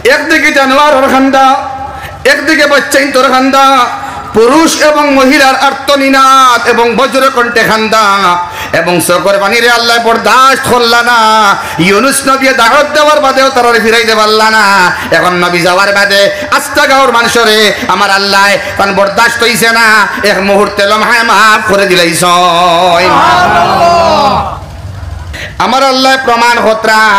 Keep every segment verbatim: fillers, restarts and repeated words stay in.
একদিকে জানোয়ারর কান্দা, একদিকে বাচ্চাইন্তর কান্দা, পুরুষ এবং মহিলার আর্তনিনাদ এবং বজ্রকণ্ঠে কান্দা, এবং চকুর পানিরে আল্লায় বরদাস্ত করলা না। ইউনুস নবীয়ে দাওয়াত দেওয়ার বাদেও তারারে ফিরাইতে পারলা না। এখন নবী যাওয়ার বাদে আস্তা গাঁওর মানষরে আমার আল্লায় তান বরদাস্ত অইছে না, এক মুহূর্তে লমহায় মাফ করি দিলাইছইন। আমার আল্লায় প্রমাণ কররা,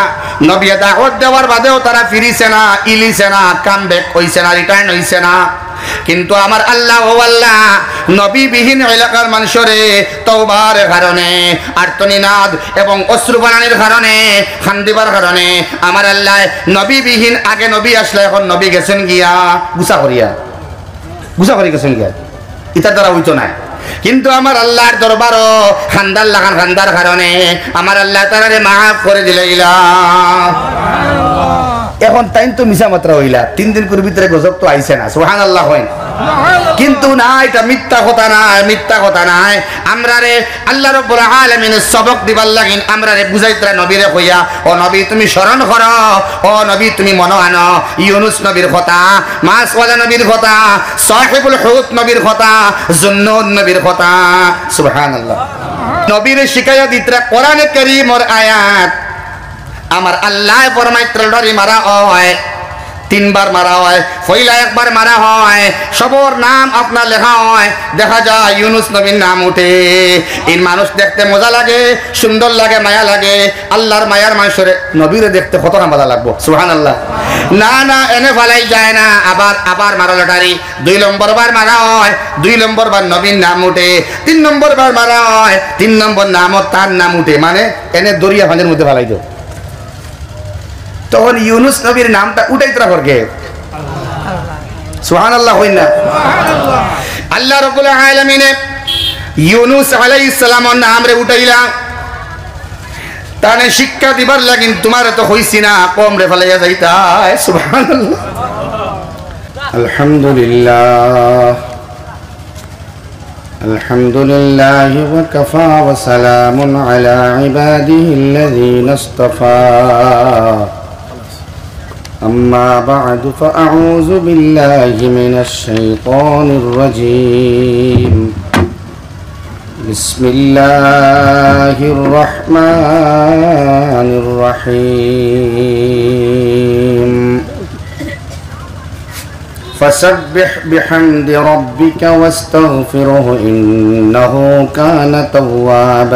নবীয়ে দাওয়াত দেওয়ার বাদেও তারা ফিরিছে না, ইলিছে না, come back অইছে না, return অইছে না। কিন্তু আমার আল্লাহ, ও আল্লাহ, নবীবিহীন এলাকার মানষরে তওবার কারণে, আর্তনিনাদ এবং অশ্রু বানানির কারণে, কান্দিবার কারণে আমার আল্লায় নবীবিহীন, আগে নবী আছলা, এখন নবী গেছইন গিয়া গুছা করিয়া। গুছা করি গেছইন গিয়া। ইতার দ্বারা অইতো নায়। কিন্তু আমার আল্লাহর দরবারো কান্দার লাখান কান্দার কারণে আমার আল্লায় তারারে মাফ করি দিলাইলা। এখন তাইন তো মিছা মাতরা অইলা, তিন দিনকুর ভিতরে গজব তো আইছে না, সুবহানাল্লাহ কইন। কিন্তু না, ইটা মিথ্যা কথা নায়, মিথ্যা কথা নায়। আমরারে আল্লাহ রাব্বুল আলামিনে সবক দিবার লাগিন আমরারে বুঝাইতরা নবীরে কইয়া, "ও নবী, তুমি স্মরণ করো, ও নবী, তুমি মনো আনো ইউনুস নবীর কথা, মাছওয়ালা নবীর কথা, সাহেবুল হুত নবীর কথা, জুন্নুন নবীর কথা।" সুবহানাল্লাহ। নবীরে শিখাইয়া দিতরা কোরআনে কারীমর আয়াত। আমার আল্লায় ফরমাইতরা, লটারি মারা অয়, তিনবার মারা অয়, পয়লা একবার মারা অয়, সবর নাম আপনার লেখা অয়, দেখা যায় ইউনুস নবীর নাম উঠে। এই মানুষ দেখতে মজা লাগে, সুন্দর লাগে, মায়া লাগে। আল্লাহর মায়ার মানষরে, নবীরে দেখতে কতটা মজা লাগবো, সুবহানাল্লাহ। না, না, এনে ফালাই যায় না, আবার, আবার মারা লটারি, দুই নম্বর বার মারা অয়, দুই নম্বর বার নবীর নাম উঠে, তিন নম্বর বার মারা অয়, তিন নম্বর নামও তার নাম উঠে, মানে এনে দরিয়া পানির মধ্যে ফালাই দেও। তখন ইউনুস নবীর নামটা উঠাইতরা করকে? সুবহানাল্লাহ কইন না? আল্লাহ রাব্বুল আলামিনে ইউনুস আলাইহিস সালামর নামরে উঠাইলা। তানে শিক্ষা দিবার লাগিন, তুমারে তো কইছি না কওমরে ফালাইয়া যাইতায়। সুবহানাল্লাহ। আলহামদুলিল্লাহ। الحمد لله وكفى وسلام على عباده الذين اصطفى. أما بعد فأعوذ بالله من الشيطان الرجيم. بسم الله الرحمن الرحيم. فسبح بحمد ربك واستغفره إنه كان توابا.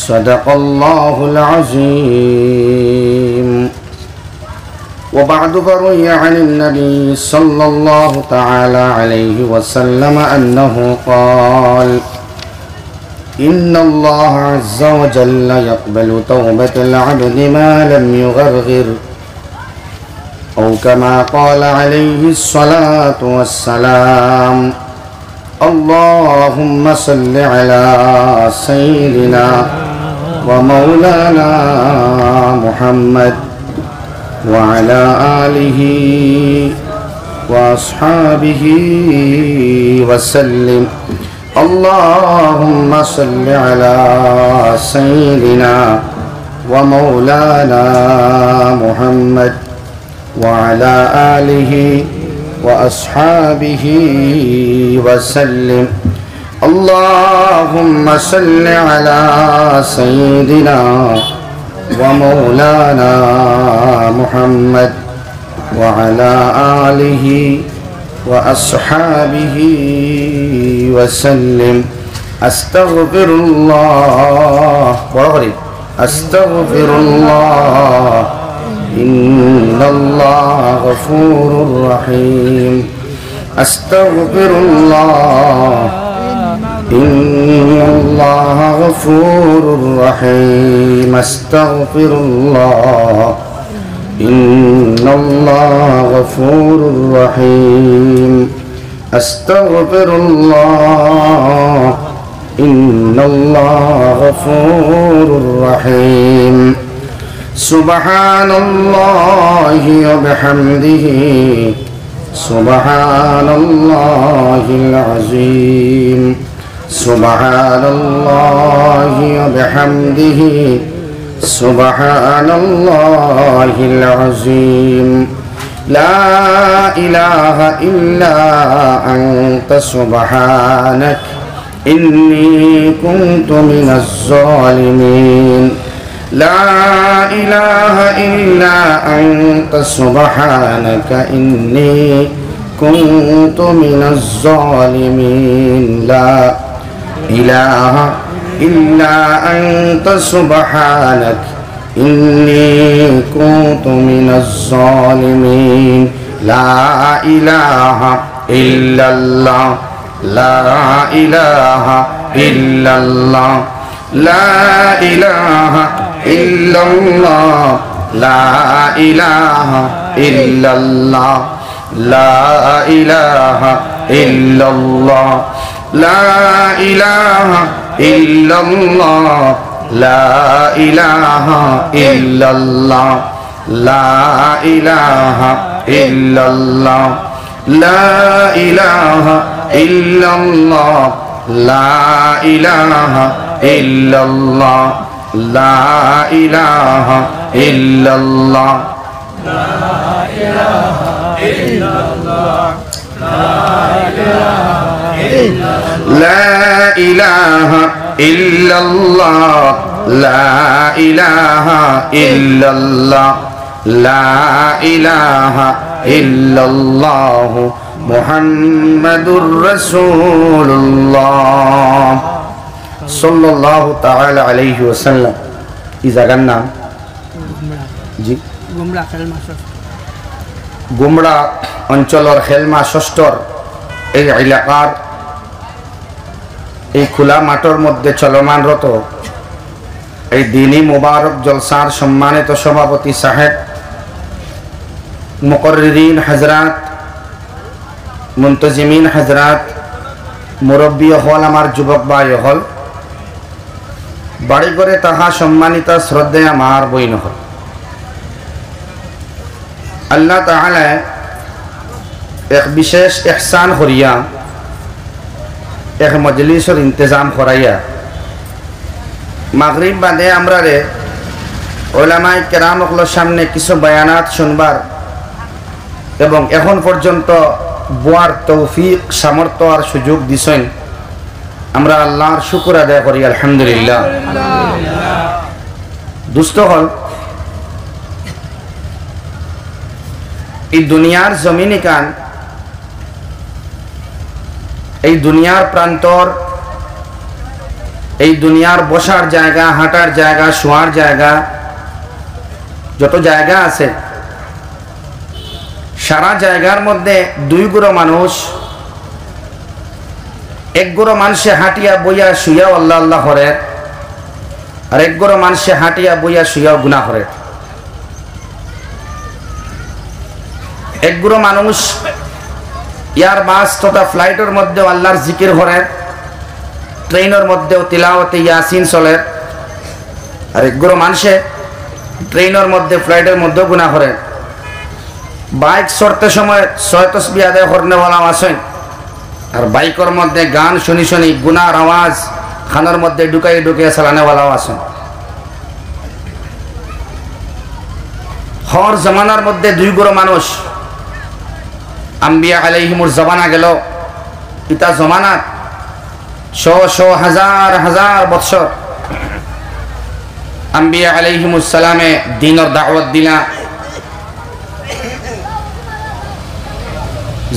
صدق الله العظيم. وبعد، فروي عن النبي صلى الله تعالى عليه وسلم أنه قال: إن الله عز وجل يقبل توبة العبد ما لم يغرغر، أو كما قال عليه الصلاة والسلام. اللهم صل على سيدنا ومولانا محمد وعلى آله وأصحابه وسلم. اللهم صل على سيدنا ومولانا محمد وعلى آله وأصحابه وسلم. اللهم صل على سيدنا ومولانا محمد وعلى آله وأصحابه وسلم. أستغفر الله. أستغفر الله. إن الله غفور رحيم. أستغفر الله. إن الله غفور رحيم. أستغفر الله. إن الله غفور رحيم. أستغفر الله. إن الله غفور رحيم. سبحان الله وبحمده. سبحان الله العظيم. سبحان الله وبحمده. سبحان الله العظيم. لا إله إلا أنت سبحانك إني كنت من الظالمين. لا إله إلا أنت سبحانك إني كنت من الظالمين. لا إله إلا أنت سبحانك إني كنت من الظالمين. لا إله إلا الله. لا إله إلا الله. لا إله إلا الله. لا إله إلا الله. لا إله إلا الله. لا إله إلا الله. لا إله إلا الله. لا إله إلا الله. لا إله إلا الله. لا إله إلا الله. لا إله إلا الله. لا إله إلا الله. لا إله إلا الله. لا إله إلا الله. محمد رسول الله. সাল্লাল্লাহু তাআলা আলাইহি ওয়াসাল্লাম। ই জাগার নাম? জি। গুমরা খেলমা ষষ্ঠ। গুমরা অঞ্চলর খেলমা ষষ্ঠর এই এলাকার এই খোলা মাঠর মধ্যে চলমানরত এই দিনী মুবারক জলসার সম্মানিত সভাপতি সাহেব, মুকররিন হযরত, মুনতাজিমিন হযরত, মুরব্বী অকল, আমার যুবক ভাই অকল, বাড়ি ঘরে থাকা সম্মানিতা শ্রদ্ধেয়া আমার বইন অকল, আল্লাহ তাআলায় এক বিশেষ ইহসান করিয়া এক মজলিসর ইন্তেজাম করাইয়া মাগরিব বাদে আমরারে উলামায়ে কেরাম অকলর সামনে কিছু বয়ানাত শুনবার এবং এখন পর্যন্ত বওয়ার তৌফিক, সামর্থ্য আর সুযোগ দিছইন। আমরা আল্লাহর শুকুর আদায় করি, আলহামদুলিল্লাহ। দুস্ত অকল, এই দুনিয়ার জমিন ইখান, এই দুনিয়ার প্রান্তর, এই দুনিয়ার বসার জায়গা, হাঁটার জায়গা, শোয়ার জায়গা, যত জায়গা আছে, সারা জায়গার মধ্যে দুই গুরু মানুষ, এক গুরু মানষে হাঁটিয়া বইয়া শুইয়াও আল্লাহ আল্লাহ করের, আর এক গুরু মানষে হাঁটিয়া বইয়া শুইয়াও গুনা করের। এক গুরু মানুষ এয়ার বাস তথা ফ্লাইটর মধ্যেও আল্লাহর জিকির করের, ট্রেইনর মধ্যেও তিলাওয়াতে ইয়াসিন চলের, আর এক গুরু মানষে ট্রেইনর মধ্যে, ফ্লাইটর মধ্যেও গুনা করের। বাইক চড়তে সময় ছয় তসবিহ আদায় করনেওয়ালাও আছইন, আর বাইকর মধ্যে গান শুনি শুনি গুনার আওয়াজ কানর মধ্যে ঢুকাই ঢুকাই চালানেওয়ালাও আছইন। হর জমানার মধ্যে দুই গুরু মানুষ, আম্বিয়া আলাইহিমুর জমানা গেল, ইতা জমানাত শ শ হাজার হাজার বৎসর আম্বিয়া আলাইহিমুস সালামে দ্বীনর দাওয়াত দিলা।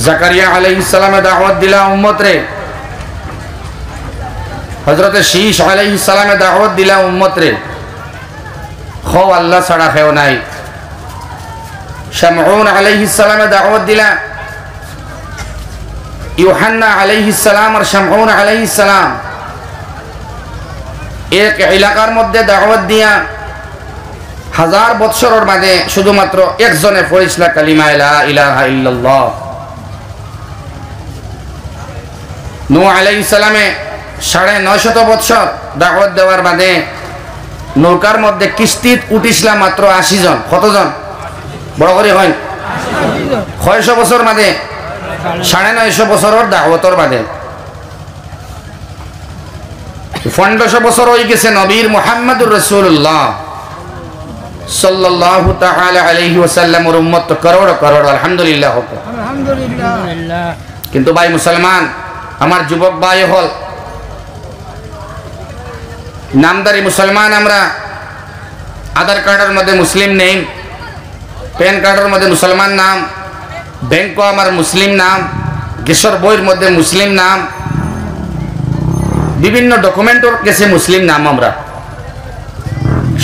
জাকারিয়া আলাইহিস সালামে দাওয়াত দিলা উম্মতরে। হযরতে শীশ আলাইহিস সালামে দাওয়াত দিলা উম্মতরে। কও আল্লাহ ছাড়া কেউ নাই। শামউন আলাইহিস সালামে দাওয়াত দিলা। ইউহান্না আলাইহিস সালাম আর শামউন আলাইহিস সালাম এক এলাকার মধ্যে দাওয়াত দিয়া হাজার বৎসরর বাদে শুধুমাত্র একজনে পড়ছিলা কালিমা লা ইলাহা ইল্লাল্লাহ। নূহ আলাইহিস সালামে সাড়ে নয়শত বৎসর দাওয়াত দেওয়ার বাদে নৌকার মধ্যে কিস্তিত উঠছিলা মাত্র আশি জন। কতজন? বড় করি কইন। কয়শো বছর বাদে? সাড়ে নয়শো বছরর দাওয়াতর বাদে। পনেরোশো বছর অইগেছে নবীর মুহাম্মাদুর রাসূলুল্লাহ। সাল্লাল্লাহু তাআলা আলাইহি ওয়াসাল্লামর উম্মত তো করোড় করোড়, আলহামদুলিল্লাহ হোক। আলহামদুলিল্লাহ। কিন্তু ভাই মুসলমান, আমার যুবক ভাই অকল, নামধারী মুসলমান আমরা, আধার কার্ডর মধ্যে মুসলিম নেম, প্যান কার্ডর মধ্যে মুসলমান নাম, ব্যাংকো আমার মুসলিম নাম, গ্যাসর বইর মধ্যে মুসলিম নাম, বিভিন্ন ডকুমেন্টর গেছে মুসলিম নাম আমরা,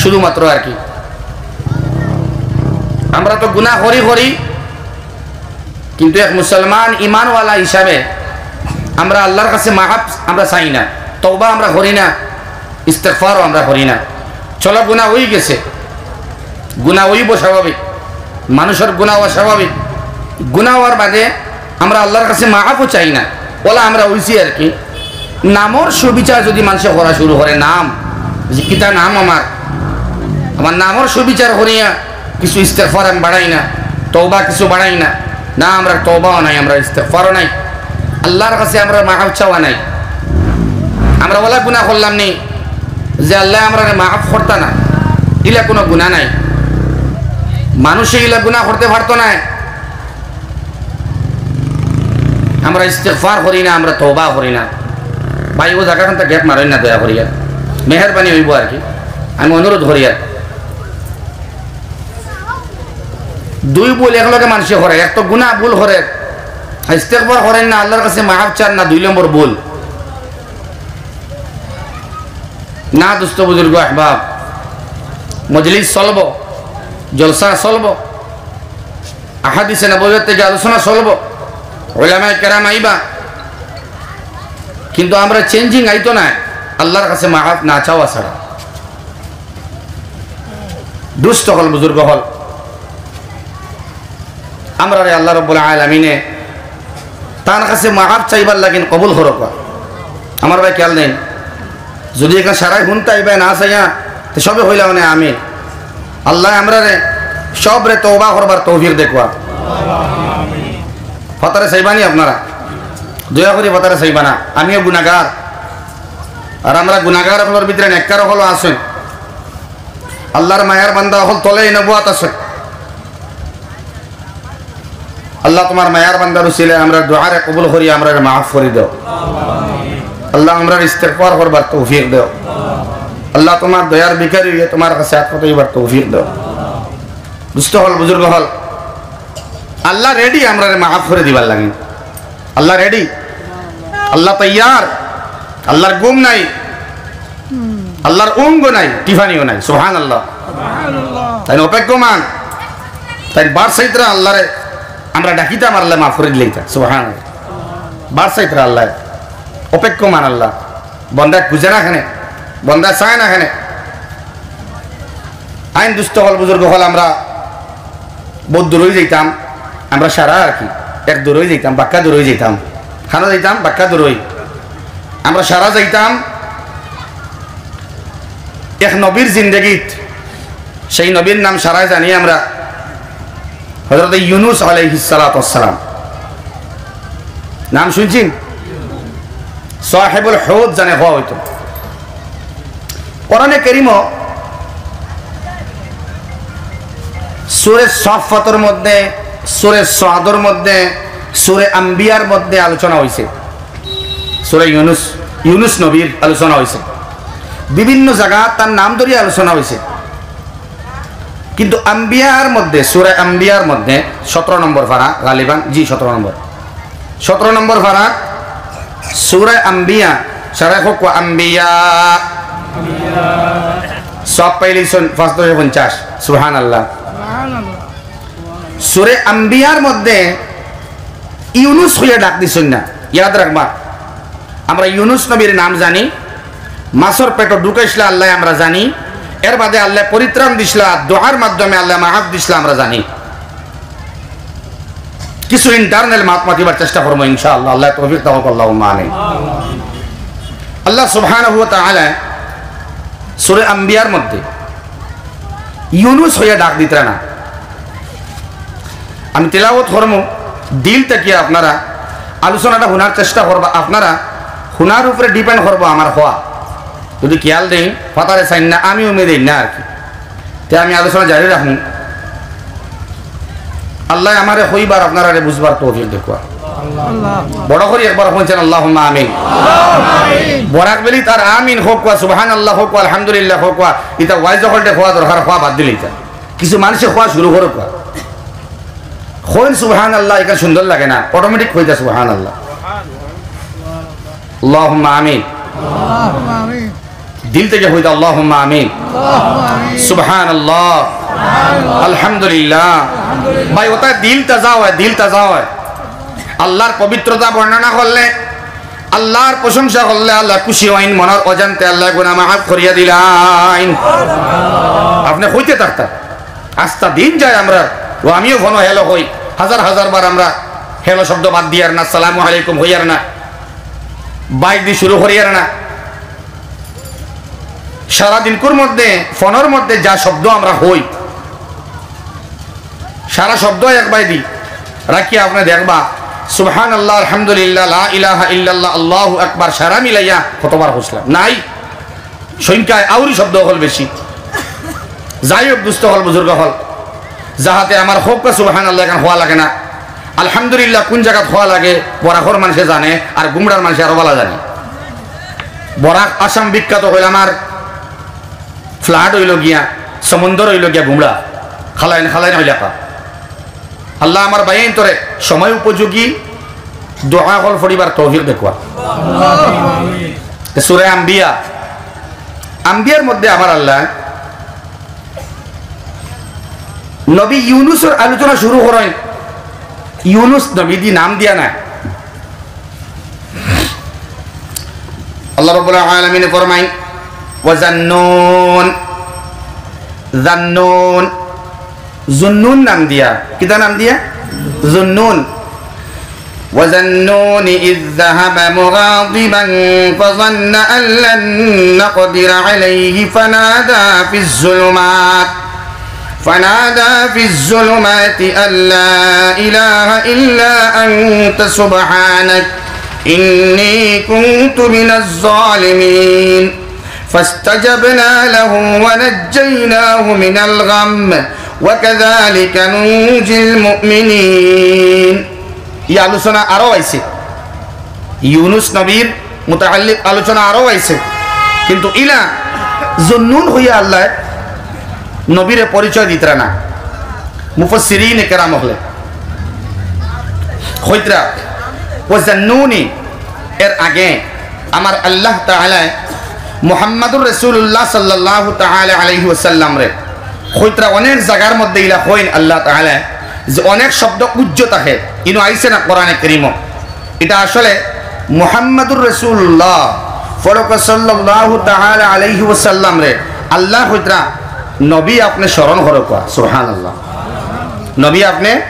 শুধুমাত্র আর কি। আমরা তো গুনাহ করি করি, কিন্তু এক মুসলমান ইমানওয়ালা হিসাবে আমরা আল্লাহর কাছে মাফ আমরা চাই না, তওবা আমরা করি না, ইস্তেগফারও আমরা করি না। চলো, গুনাহ হয়ে গেছে, গুনাহ হইব স্বাভাবিক, মানুষের গুনাহ হওয়া স্বাভাবিক। গুনাহ হওয়ার বাদে আমরা আল্লাহর কাছে মাফও চাই না, ওলা আমরা হইছি আর কি। নামর সুবিচার যদি মানুষে করা শুরু করে, নাম, যে কিতা নাম আমার, আমার নামর সুবিচার করিয়া কিছু ইস্তেগফার আমি বাড়াই না, তওবা কিছু বাড়াই না। না, আমরা তওবাও নাই, আমরা ইস্তেগফারও নাই, আল্লাহর কাছে আমরা মাফ চাওয়া নাই। আমরা ওলা গুনাহ করলাম নি যে আল্লাহ আমরা মাফ করতা না, ইলা কোনো গুনাহ নাই। মানুষে ইলা গুনাহ করতে পারতো না। আমরা ইস্তেগফার করি না, আমরা তওবা করি না। ভাই, ও জায়গা খানটা গ্যাপ মারইন না দয়া করিয়া, মেহেরবানি হইব আর কি, আমি অনুরোধ করি আর। দুই ভুল একলগে মানুষে করে, এক তো গুনাহ ভুল করে, ইস্তেগফার করেন না, আল্লাহর কাছে মাফ চান না, দুই নম্বর ভুল। না দোস্ত বুজুর্গ আহবাব, মজলিস চলবো, জলসা চলবো, আহাদিসে নববিয়ত থেকে আলোচনা চলবো, উলামায়ে কেরাম আইবা, কিন্তু আমরা চেঞ্জিং আইতো না আল্লাহর কাছে মাফ না চাওয়া ছাড়া। দুস্ত হল, বুজুর্গ হল, আমরারে আল্লাহ রব্বুল আলামিনে তার কাছে মাফ চাইবার লাগিন কবুল করুক। আমার ভাই খেয়াল নেই, যদি এখানে সারাই হুনতে আইবা না চাইয়া, তো সবে হইলা মানে আমি। আল্লাহ আমরারে সবরে তওবা করবার তৌফিক দেখুয়া। ফাতারে চাইবানি আপনারা, দয়া করি ফাতারে চাইবা না। আমিও গুনাগার, আর আমরা গুনাগার অকলর ভিতরে নেককার অকলও আছেন। আল্লাহর মায়ার বান্দা অকল তলে নবুয়াত আছে। আল্লাহ তোমার মায়ার বান্দার উসিলে আমরা দোয়ারে কবুল করি, আমরারে মাফ করি দাও। আল্লাহ আমরার ইস্তেগফার করবার তৌফিক দাও। আল্লাহ তোমার দয়ার ভিখারি হইয়া তোমার কাছে হাত পাতাইবার তৌফিক দাও। দুস্ত হল, বুজুর্গ হল, আল্লাহ রেডি আমরারে মাফ করে দিবার লাগি। আল্লাহ রেডি, আল্লাহ তৈয়ার, আল্লাহর ঘুম নাই, আল্লাহর ઊંઘ নাই, টিফানিও নাই। সুবহানাল্লাহ। তাইন অপেক্ষমান, তাইন বার চাইতরা আল্লাহরে আমরা ডাকিতাম, আল্লাহ মাফ করে দিলে। সুবহানাল্লাহ। বার চাইতরা আল্লাহ, অপেক্ষমান আল্লাহ। বন্দা খুঁজে না কেনে, বন্দা চায় না কেনে। আইন দুস্ত হল, বুজুর্গ হল, আমরা বহুত দূরই যাইতাম, আমরা সারা আর কি, এক দূরই যাইতাম, বাক্কা দূরই যাইতাম, খানো যাইতাম, বাক্কা দূরই। আমরা সারা যাইতাম এক নবীর জিন্দেগিত, সেই নবীর নাম সারায় জানি আমরা, হযরত ইউনুস আলাইহিস সালাতু ওয়াস সালাম। নাম শুনছেন? সাহেবুল হৌদ জানে হওয়া হইতো। কোরআনে কারীমো সূরা সাফফাতর মধ্যে, সূরা সাদর মধ্যে, সূরা আম্বিয়ার মধ্যে আলোচনা হইছে। সূরা ইউনুস, ইউনুস নবীর আলোচনা হইছে। বিভিন্ন জায়গা তার নাম ধরিয়া আলোচনা হইছে। কিন্তু আম্বিয়ার মধ্যে, সূরা আম্বিয়ার মধ্যে সতেরো নম্বর পারা গালিবান, জি, সতেরো নম্বর, সতেরো নম্বর পারা, সূরা আম্বিয়া, সারা হোক আম্বিয়া, সব পাইলি পাঁচ দশে পঞ্চাশ। সুবহানাল্লাহ। সূরা আম্বিয়ার মধ্যে ইউনুস হইয়া ডাক দিছইন না। ইয়াদ রাখবা, আমরা ইউনুস নবীর নাম জানি, মাছর পেটো ঢুকাইছলা আল্লাহ আমরা জানি, এর বাদে আল্লাহ পরিত্রাণ দিছলা, দোয়ার মাধ্যমে আল্লাহ মাফ দিছলা আমরা জানি। কিছু ইন্টারনাল মাত মাতিবার চেষ্টা করবো ইনশাআল্লাহ, আল্লাহ তৌফিক দাও, আল্লাহুম্মা আমিন। আল্লাহ সুবহানাহু ওয়া তাআলা সূরা আম্বিয়ার মধ্যে ইউনুস হইয়া ডাক দিতরা না। আমি তেলাওয়াত করমু, দিল থাকিয়া আপনারা আলোচনাটা হুনার চেষ্টা করবা, আপনারা হুনার উপরে ডিপেন্ড করবো আমার হওয়া। যদি খেয়াল দেই, ফাতারে চাইন না, আমি উমেদ দেই না আর কি। তে আমি আলোচনা জারি রাখমু। আল্লায় আমারে কইবার, আপনারারে বুঝবার তৌফিক দেউক্কা। বড় করি একবার কইন, আল্লাহুম্মা আমিন। বরাক ভ্যালিত আর আমিন কউক্কা, সুবহানাল্লাহ কউক্কা, আলহামদুলিল্লাহ কউক্কা, ইতা ওয়াইজ অকলরে কওয়া দরকার, কওয়া বাদ দিলে ইতা। কিছু মানষে কওয়া শুরু করউক্কা। কইন সুবহানাল্লাহ, ইখান সুন্দর লাগে না, automatic কইতা সুবহানাল্লাহ। আল্লাহুম্মা আমিন। দিল থাকি কইতা আল্লাহুম্মা আমিন। সুবহানাল্লাহ। আলহামদুলিল্লাহ। ভাই, ওটা দিল তাজা অয়, দিল তাজা অয়। আল্লার পবিত্রতা বর্ণনা করলে, আল্লার প্রশংসা করলে আল্লায় খুশি অইন, মনর অজান্তে আল্লায় গুনা মাফ করিয়া দিলাইন। আপনে কইতে থাকতা, আস্তা দিন যায় আমরা, ও আমিও ফোনো hello কই, হাজার হাজার বার আমরা hello শব্দ বাদ দিয়ার না, আসসালামু আলাইকুম কইয়ার না, bye দি শুরু করিয়ার না। সারা দিনকুর মধ্যে, ফোনর মধ্যে যা শব্দ আমরা কই, সারা শব্দ এক bye দি রাখিয়া আপনে দেখবা, সুবহানাল্লাহ, আলহামদুলিল্লাহ, লা ইলাহা ইল্লাল্লাহ, আল্লাহু আকবার, সারা মিলাইয়া কতবার কইছলাম? নাই। সংখ্যায় আউরি শব্দ অকল বেশি। যাই হোক, দুস্ত অকল, বুজুর্গ অকল, যাহাতে আমার কউক্কা সুবহানাল্লাহ ইখান কওয়া লাগে না, আলহামদুলিল্লাহ কুন জাগাত কওয়া লাগে, বরাকর মানষে জানে, আর গুমড়ার মানষে আরো ভালা জানে। বরাক আসাম বিখ্যাত অইল আমার, flood অইলো গিয়া, সমুন্দর অইলো গিয়া গুমড়া, খালাইন খালাইন অইলাকা। আল্লাহ আমার ভাইয়াইন্তরে সময় উপযোগী দোয়া অকল পড়িবার তৌফিক দেউক্কা। সূরা আম্বিয়া, আম্বিয়ার মধ্যে আমার আল্লায় নবী ইউনুসর আলোচনা শুরু করইন। ইউনুস নবী দি নাম দিয়া না। আল্লাহ রাব্বুল আলামিনে ফরমাইন, "ওয়া জান্নুন।" জান্নুন, জুন্নুন নাম দিয়া। কিতা নাম দিয়া? জুন্নুন। "وذا النون إذ ذهب مغاضبا فظن أن لن نقدر عليه فنادى في الظلمات، فنادى في الظلمات أن لا إله إلا أنت سبحانك إني كنت من الظالمين، فاستجبنا له ونجيناه من الغم وكذلك ننجي المؤمنين।" ই আলোচনা আরো আইছে, ইউনুস নবীর মুতাআল্লিক আলোচনা আরো আইছে, কিন্তু ইলা জুন্নুন কইয়া আল্লায় নবীরে পরিচয় দিতরা না। মুফাসসিরিনে কেরাম অকলে কইতরা, "ওয়া জান্নুনি", এর আগে আমার আল্লাহ তাআলায় মুহাম্মাদুর রাসূলুল্লাহ সাল্লাল্লাহু তাআলা আলাইহি ওয়াসাল্লামরে কইতরা, অনেক জাগার মধ্যে ইলা কইন আল্লাহ তাআলায় যে অনেক শব্দ উজ্জ থাকে, ইনো আইছে না কোরআনে কারীমো। ইটা আসলে মুহাম্মাদুর রাসূলুল্লাহ, ফরক সাল্লাল্লাহু তাআলা আলাইহি ওয়াসাল্লামরে আল্লায় কইতরা, "নবী আপনে স্মরণ করউক্কা।" সুবহানাল্লাহ। নবী আপনে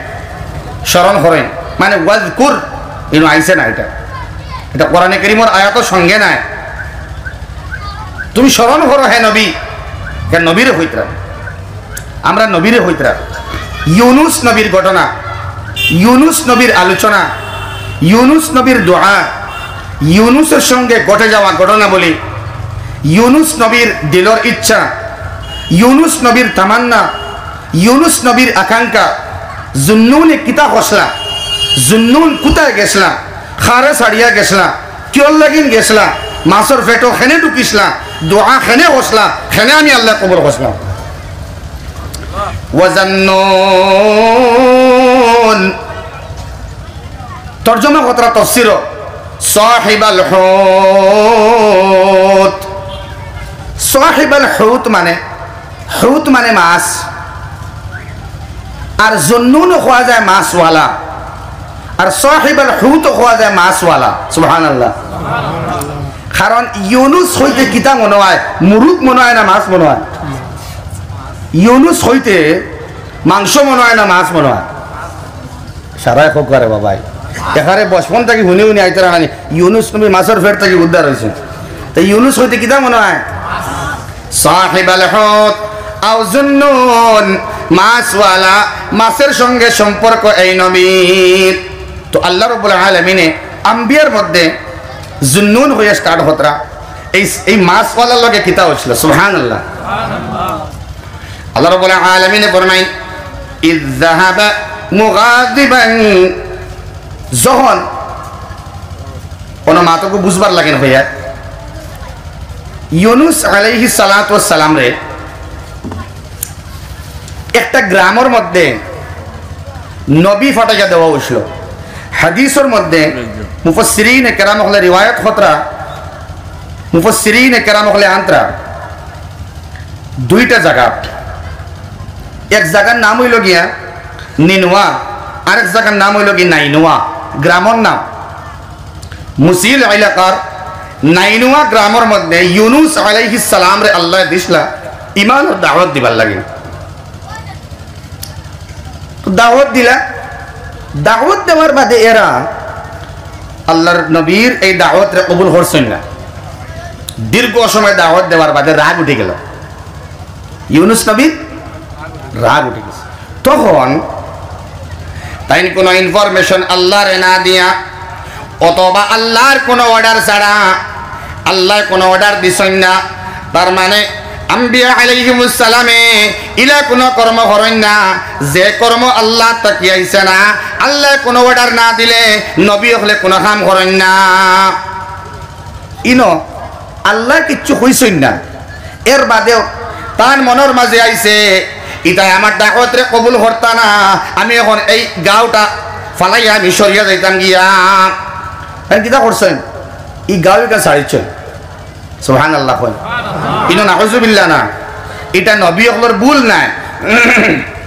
স্মরণ করইন, মানে ওয়াজকুর, ইনো আইছে না ইটা। ইটা কোরআনে কারীমর আয়াতর সঙ্গে নাই। তুমি স্মরণ করো হে নবী, কেন নবীরে কইতরা? আমরা নবীরে কইতরা। ইউনুস নবীর ঘটনা, ইউনুস নবীর আলোচনা, ইউনুস নবীর দোয়া, ইউনুসর সঙ্গে ঘটে যাওয়া ঘটনাবলী, ইউনুস নবীর দিলর ইচ্ছা, ইউনুস নবীর তামান্না, ইউনুস নবীর আকাঙ্ক্ষা, জুন্নুনে কিতা করছলা, জুন্নুন কুতায় গেছলা, কারে ছাড়িয়া গেছলা, কিয়র লাগিন গেছলা, মাছর পেটো কেনে ঢুকিছলা, দোয়া কেনে করছলা, কেনে আমি আল্লায় কবুল করছলাম। ওয়া জান্নুন। তর্জমা করতরা তফসিরো, সাহিবাল হুত। সাহিবাল হুত মানে, হুত মানে মাছ, আর জুন্নুনও কওয়া যায় মাছওয়ালা, আর সাহিবাল হুতও কওয়া যায় মাছওয়ালা। সুবহানাল্লাহ। কারণ ইউনুস কইতে কিতা মনো অয়? মুরুগ মনো অয় না মাছ মনো অয়? ইউনুস কইতে মাংস মনো অয় না মাছ মনো অয়? সারায় কউক্কা রে বাবাই। এখানে বচপন থাকি হুনি হুনি আইতরা নানি, ইউনুস নবী মাছর পেট থাকি উদ্ধার অইছে। তে ইউনুস কইতে কিতা মনো অয়? সাহিবাল হুত আও জুন্নুন, মাছওয়ালা, মাছের সঙ্গে সম্পর্ক এই নবীর। তো আল্লাহ রাব্বুল আলামিনে আম্বিয়ার মধ্যে জুন্নুন কইয়া start করতরা, এই, এই মাছওয়ালার লগে কিতা অইছিল? সুবহানাল্লাহ। আল্লাহ রাব্বুল আলামিনে ফরমাইন, "ইয যাহাবা মুগাদিবান", যখন কোনো মাতকু বুঝবার লাগেন হইয়া, ইউনুস আলাইহিস সালাতু ওয়াস সালামরে একটা গ্রামর মধ্যে নবী ফাটাইয়া দেওয়া অইছিল। হাদিসর মধ্যে মুফাসসিরিনে কেরাম অকলে রিওয়ায়াত করতরা, মুফাসসিরিনে কেরাম অকলে আনতরা দুইটা জাগা, এক জাগার নাম অইলো গিয়া নিনওয়া, আরেক জাগার নাম অইলো গি নাইনওয়া, গ্রামর নাম। মুসিল এলাকার নাইনওয়া গ্রামর মধ্যে ইউনুস আলাইহিস সালামরে আল্লায় দিছলা ইমানর দাওয়াত দিবার লাগি। তো দাওয়াত দিলা, দাওয়াত দেওয়ার বাদে এরা আল্লাহর নবীর এই দাওয়াতরে কবুল করছইন না। দীর্ঘ সময় দাওয়াত দেওয়ার বাদে রাগ উঠি গেল, ইউনুস নবীর রাগ উঠি গেছে। তখন তাইন কোনো ইনফরমেশন আল্লাহরে না দিয়া অথবা আল্লাহর কোনো অর্ডার ছাড়া, আল্লায় কোনো অর্ডার দিছইন না। তার মানে আম্বিয়া আলাইহিমুস সালামে ইলা কোনো কর্ম করইন না, যে কর্ম আল্লাহ থাকি আইছে না, আল্লায় কোনো অর্ডার না দিলে নবী অকলে কোনো কাম করইন না। ইনো আল্লায় কিচ্ছু কইছইন না। এর বাদেও তান মনর মাঝে আইছে, "ইতায় আমার দাওয়াতরে কবুল করতা না, আমি এখন এই গাঁওটা ফালাইয়া আমি সরিয়া যাইতাম গিয়া।" তাইন কিতা করছইন? ই গাঁও ইখান ছাড়িছইন। সুবহানাল্লাহ কইন। ইনো নাউজুবিল্লাহ না, ইটা নবী অকলর ভুল নায়,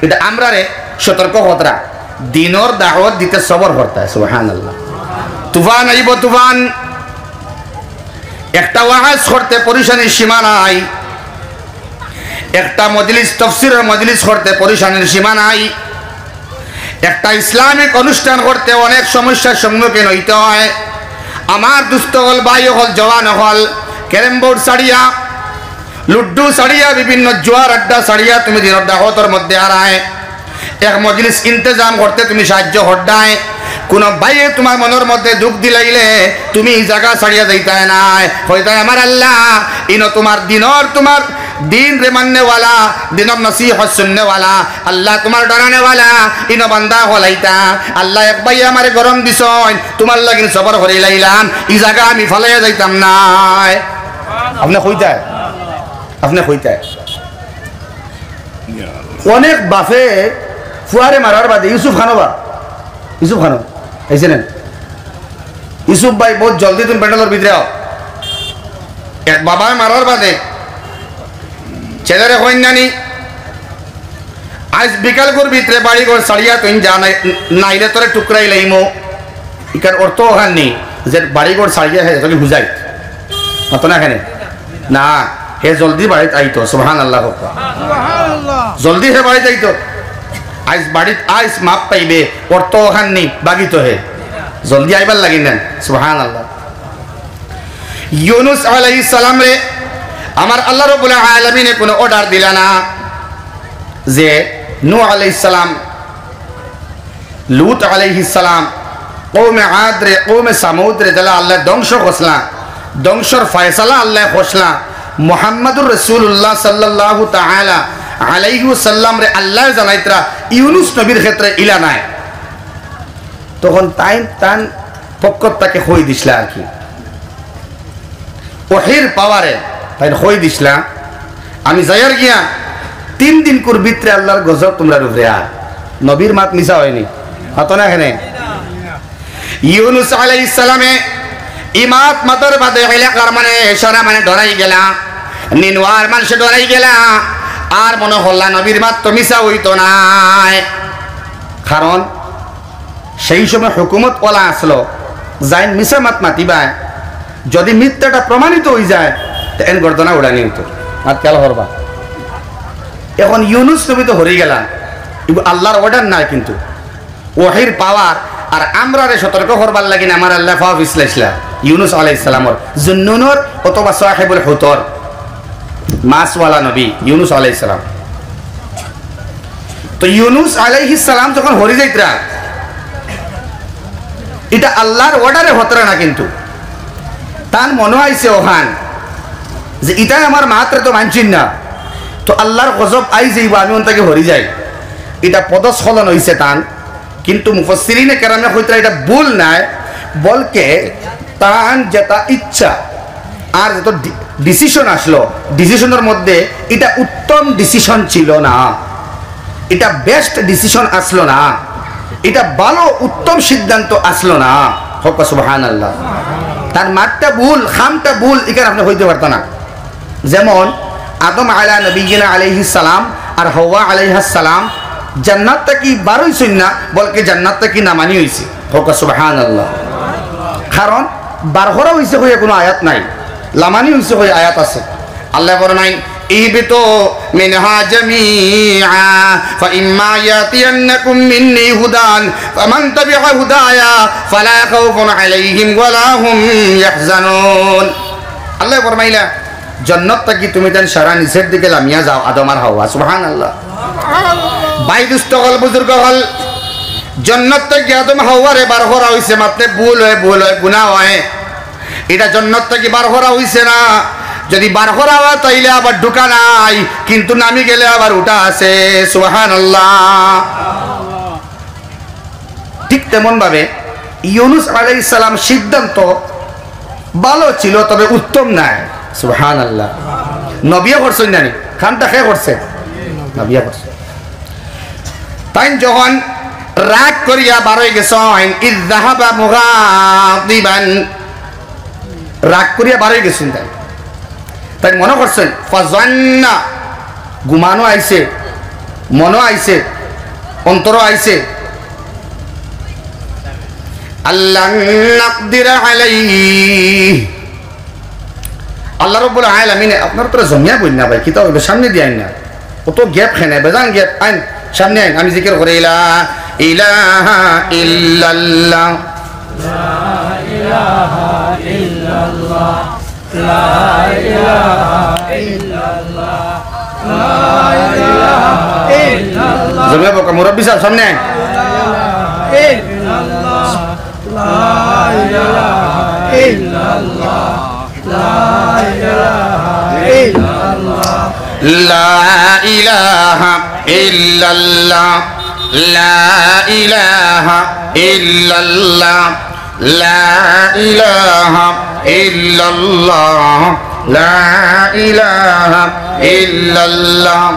ইটা আমরারে সতর্ক করতরা। দিনর দাওয়াত দিতে সবর করতা। সুবহানাল্লাহ। তুফান আইবো, তুফান। একটা ওয়াজ করতে পরিশানির সীমা নাই, একটা মজলিস, তফসিরর মজলিস করতে পরিশানির সীমা নাই, একটা ইসলামিক অনুষ্ঠান করতে অনেক সমস্যার সম্মুখীন হইতে হয়। আমার দুস্ত অকল, ভাই অকল, জওয়ান অকল, ক্যারম বোর্ড ছাড়িয়া, লুডু ছাড়িয়া, বিভিন্ন জুয়ার আড্ডা ছাড়িয়া তুমি দিনর দাওয়াতর মধ্যে আরায়। এক মজলিস ইন্তেজাম করতে তুমি সাহায্য কররায়। কোনো ভাইয়ে তোমার মনর মধ্যে দুখ দিলাইলে তুমি ই জাগা ছাড়িয়া যাইতায় নায়। কইতায়, "আমার আল্লাহ, ইনো তোমার দিনর, তোমার দিনরে মাননেওয়ালা, দিনর নসিহত শুননেওয়ালা, আল্লাহ তোমার ডরানেওয়ালা, ইনো বান্দা অকল আইতা। আল্লাহ, এক ভাইয়ে আমারে গরম দিছইন, তোমার লাগিন সবর করিলাইলাম, ই জাগা আমি ফালাইয়া যাইতাম নায়।" আপনে কইতায়, আপনে কইতায়। অনেক বাফে ফুয়ারে মারার বাদে, ইউসুফ খানো বা, ইউসুফ খানো, আইছে না? ইউসুফ ভাই, বহুত জলদি তুমি প্যান্ডেলর ভিতরে আও। এক বাবায় মারার বাদে ছেলেরে কইন নানি, "আইজ বিকালকুর ভিতরে বাড়িঘর ছাড়িয়া তুই যা, নাই-, নাইলে তোরে টুকরাইলাইমু।" ইকার অর্থ অখান নি যে বাড়িঘর ছাড়িয়া হে তোকে বুঝাই। মাতো না কেনে? না, হে জলদি বাড়িত আইতো, সুবহানাল্লাহ কউক্কা। জলদি হে বাড়িত আইতো। আইজ বাড়িত আইজ মাফ পাইবে, অর্থ অখান নি, বাগিতো হে। জলদি আইবার লাগি নেন, সুবহানাল্লাহ। ইউনুস আলাইহিস সালামরে আমার আল্লাহ রাব্বুল আলামিনে কোনো অর্ডার দিলা না যে নূহ আলাইহিস সালাম, লূত আলাইহিস সালাম, কওমে আদরে, কওমে সামুদরে যেলা আল্লায় ধ্বংস করছলা, ধ্বংসর ফয়সালা আল্লায় করছলা, মুহাম্মাদুর রাসূলুল্লাহ সাল্লাল্লাহু তাআলা আলাইহি ওয়াসাল্লামরে আল্লায় জানাইতরা, ইউনুস নবীর ক্ষেত্রে ইলা নায়। তখন তাইন তান পক্ষ থাকি কই দিছলা আর কি। ওহির পাওয়ারে তাইন কই দিছলা, "আমি যাইয়ার গিয়া, তিন দিনকুর ভিতরে আল্লাহর গজব তুমরার উপরে।" আর নবীর মাত মিছা অয়নি, মাতো না কেনে? ইউনুস আলাইহিস সালামে ই মাত মাতার বাদে এলাকার মানে সারা মানে ডরাই গেলা, নিনওয়ার মানষে ডরাই গেলা, আর মনো করলা নবীর মাত তো মিছা অইতো নায়, কারণ সেই সময় হুকুমত অলা আছলো, যাইন মিছা মাত মাতিবায়, যুদি মিথ্যাটা প্রমাণিত অইযায়, তে এন গর্দনা উড়ানি অইতো। মাত খেয়াল করবা। এখন ইউনুস নবী তো হরি গেলা, ইগু আল্লাহর অর্ডার নায়, কিন্তু ওহির পাওয়ার আর আমরারে সতর্ক করবার লাগি আমার আল্লায় পাও পিছলাইছলা ইউনুস আলাইহিস সালামর, জুন্নুনর অথবা সাহেবুল হুতর, মাছওয়ালা নবী ইউনুস আলাইহিস সালাম। তো ইউনুস আলাইহিস সালাম যখন হরি যাইতরা, ইটা আল্লাহর অর্ডারে হতরা না, কিন্তু তান মনো আইছে অখান যে ইতায় আমার মাতরে তো মানছইন না, তো আল্লার গজব আই যাইবো, আমি অন থাকি হরি যাই। ইটা পদস্খলন অইছে তান। কিন্তু মুফাসসিরিনে কেরামে কইতরা ইটা ভুল নায়, বলকে তান যেটা ইচ্ছা আর যত ডি-, decision আসলো, decision-র মধ্যে ইটা উত্তম decision ছিল না, ইটা best decision আসলো না, ইটা ভালো উত্তম সিদ্ধান্ত আসলো না। হক্কা সুবহানাল্লাহ। তার মাতটা ভুল, কামটা ভুল, ইখান আপনে কইতে পারতা না। যেমন আদম আলা নবিয়্যিনা আলাইহিস সালাম আর হাওয়া আলাইহাস সালাম জান্নাত থাকি বার অইছইন না, বলকে জান্নাত থাকি নামানি অইছে। হক্কা সুবহানাল্লাহ। কারণ বার করা অইছে কইয়া কুনু আয়াত নাই, লামানি অইছে কইয়া আয়াত আছে। আল্লায় ফরমাইন, "ইহবিতু মিনহা জামিআ, ফাইম্মা ইয়াতিয়ান্নাকুম মিন্নি হুদান, ফামান তাবিআ হুদায়া, ফালা খাউফুন আলাইহিম ওয়ালা হুম ইয়াহজানুন।" আল্লায় ফরমাইলা, "জন্নত থাকি তুমি তাইন সারা নিচের দিকে লামিয়া যাও, আদম আর হাওয়া।" সুবহানাল্লাহ। ভাই দুস্ত অকল, বুজুর্গ অকল, জন্নত থাকি আদম হাওয়ারে বার করা অইছে, মাতলে ভুল অয়, ভুল অয়, গুনা অয়। ইটা জন্নত থাকি বার করা অইছে না। যদি বার করা অয়, তাইলে আবার ঢুকা নাই, কিন্তু নামি গেলে আবার উঠা আছে। সুবহানাল্লাহ। ঠিক তেমন ভাবে ইউনুস আলাইহিস সালাম সিদ্ধান্ত ভালো ছিল, তবে উত্তম নায়। সুবহানাল্লাহ। নবিয়ে করছইন না নি? কামটা কে করছে? নবিয়ে করছে। তাইন যখন রাগ করিয়া বারই গেছইন, ইয যাহাবা মুগাদিবান, রাগ করিয়া বারই গেছইন তাইন। তাইন মনো করছইন, ফাজান্না, ঘুমানো আইছে, মনো আইছে, অন্তরো আইছে, আল্লান নাকদিরা আলাইহি। আল্লাহ রাব্বুল আলামিনে, আপনারা তো জমিয়া বইন না ভাই, কিতা অইলো, সামনে দিয়া আইন না। অত gap কেনে, বেজান gap, আইন, সামনে আইন, আমি জিকির করি, লা ইলাহা ইল্লাল্লাহ। জমিয়া বকা, মুরব্বি সাব, সামনে আইন। لا إله إلا الله، لا إله إلا الله، لا إله إلا الله، لا إله إلا الله،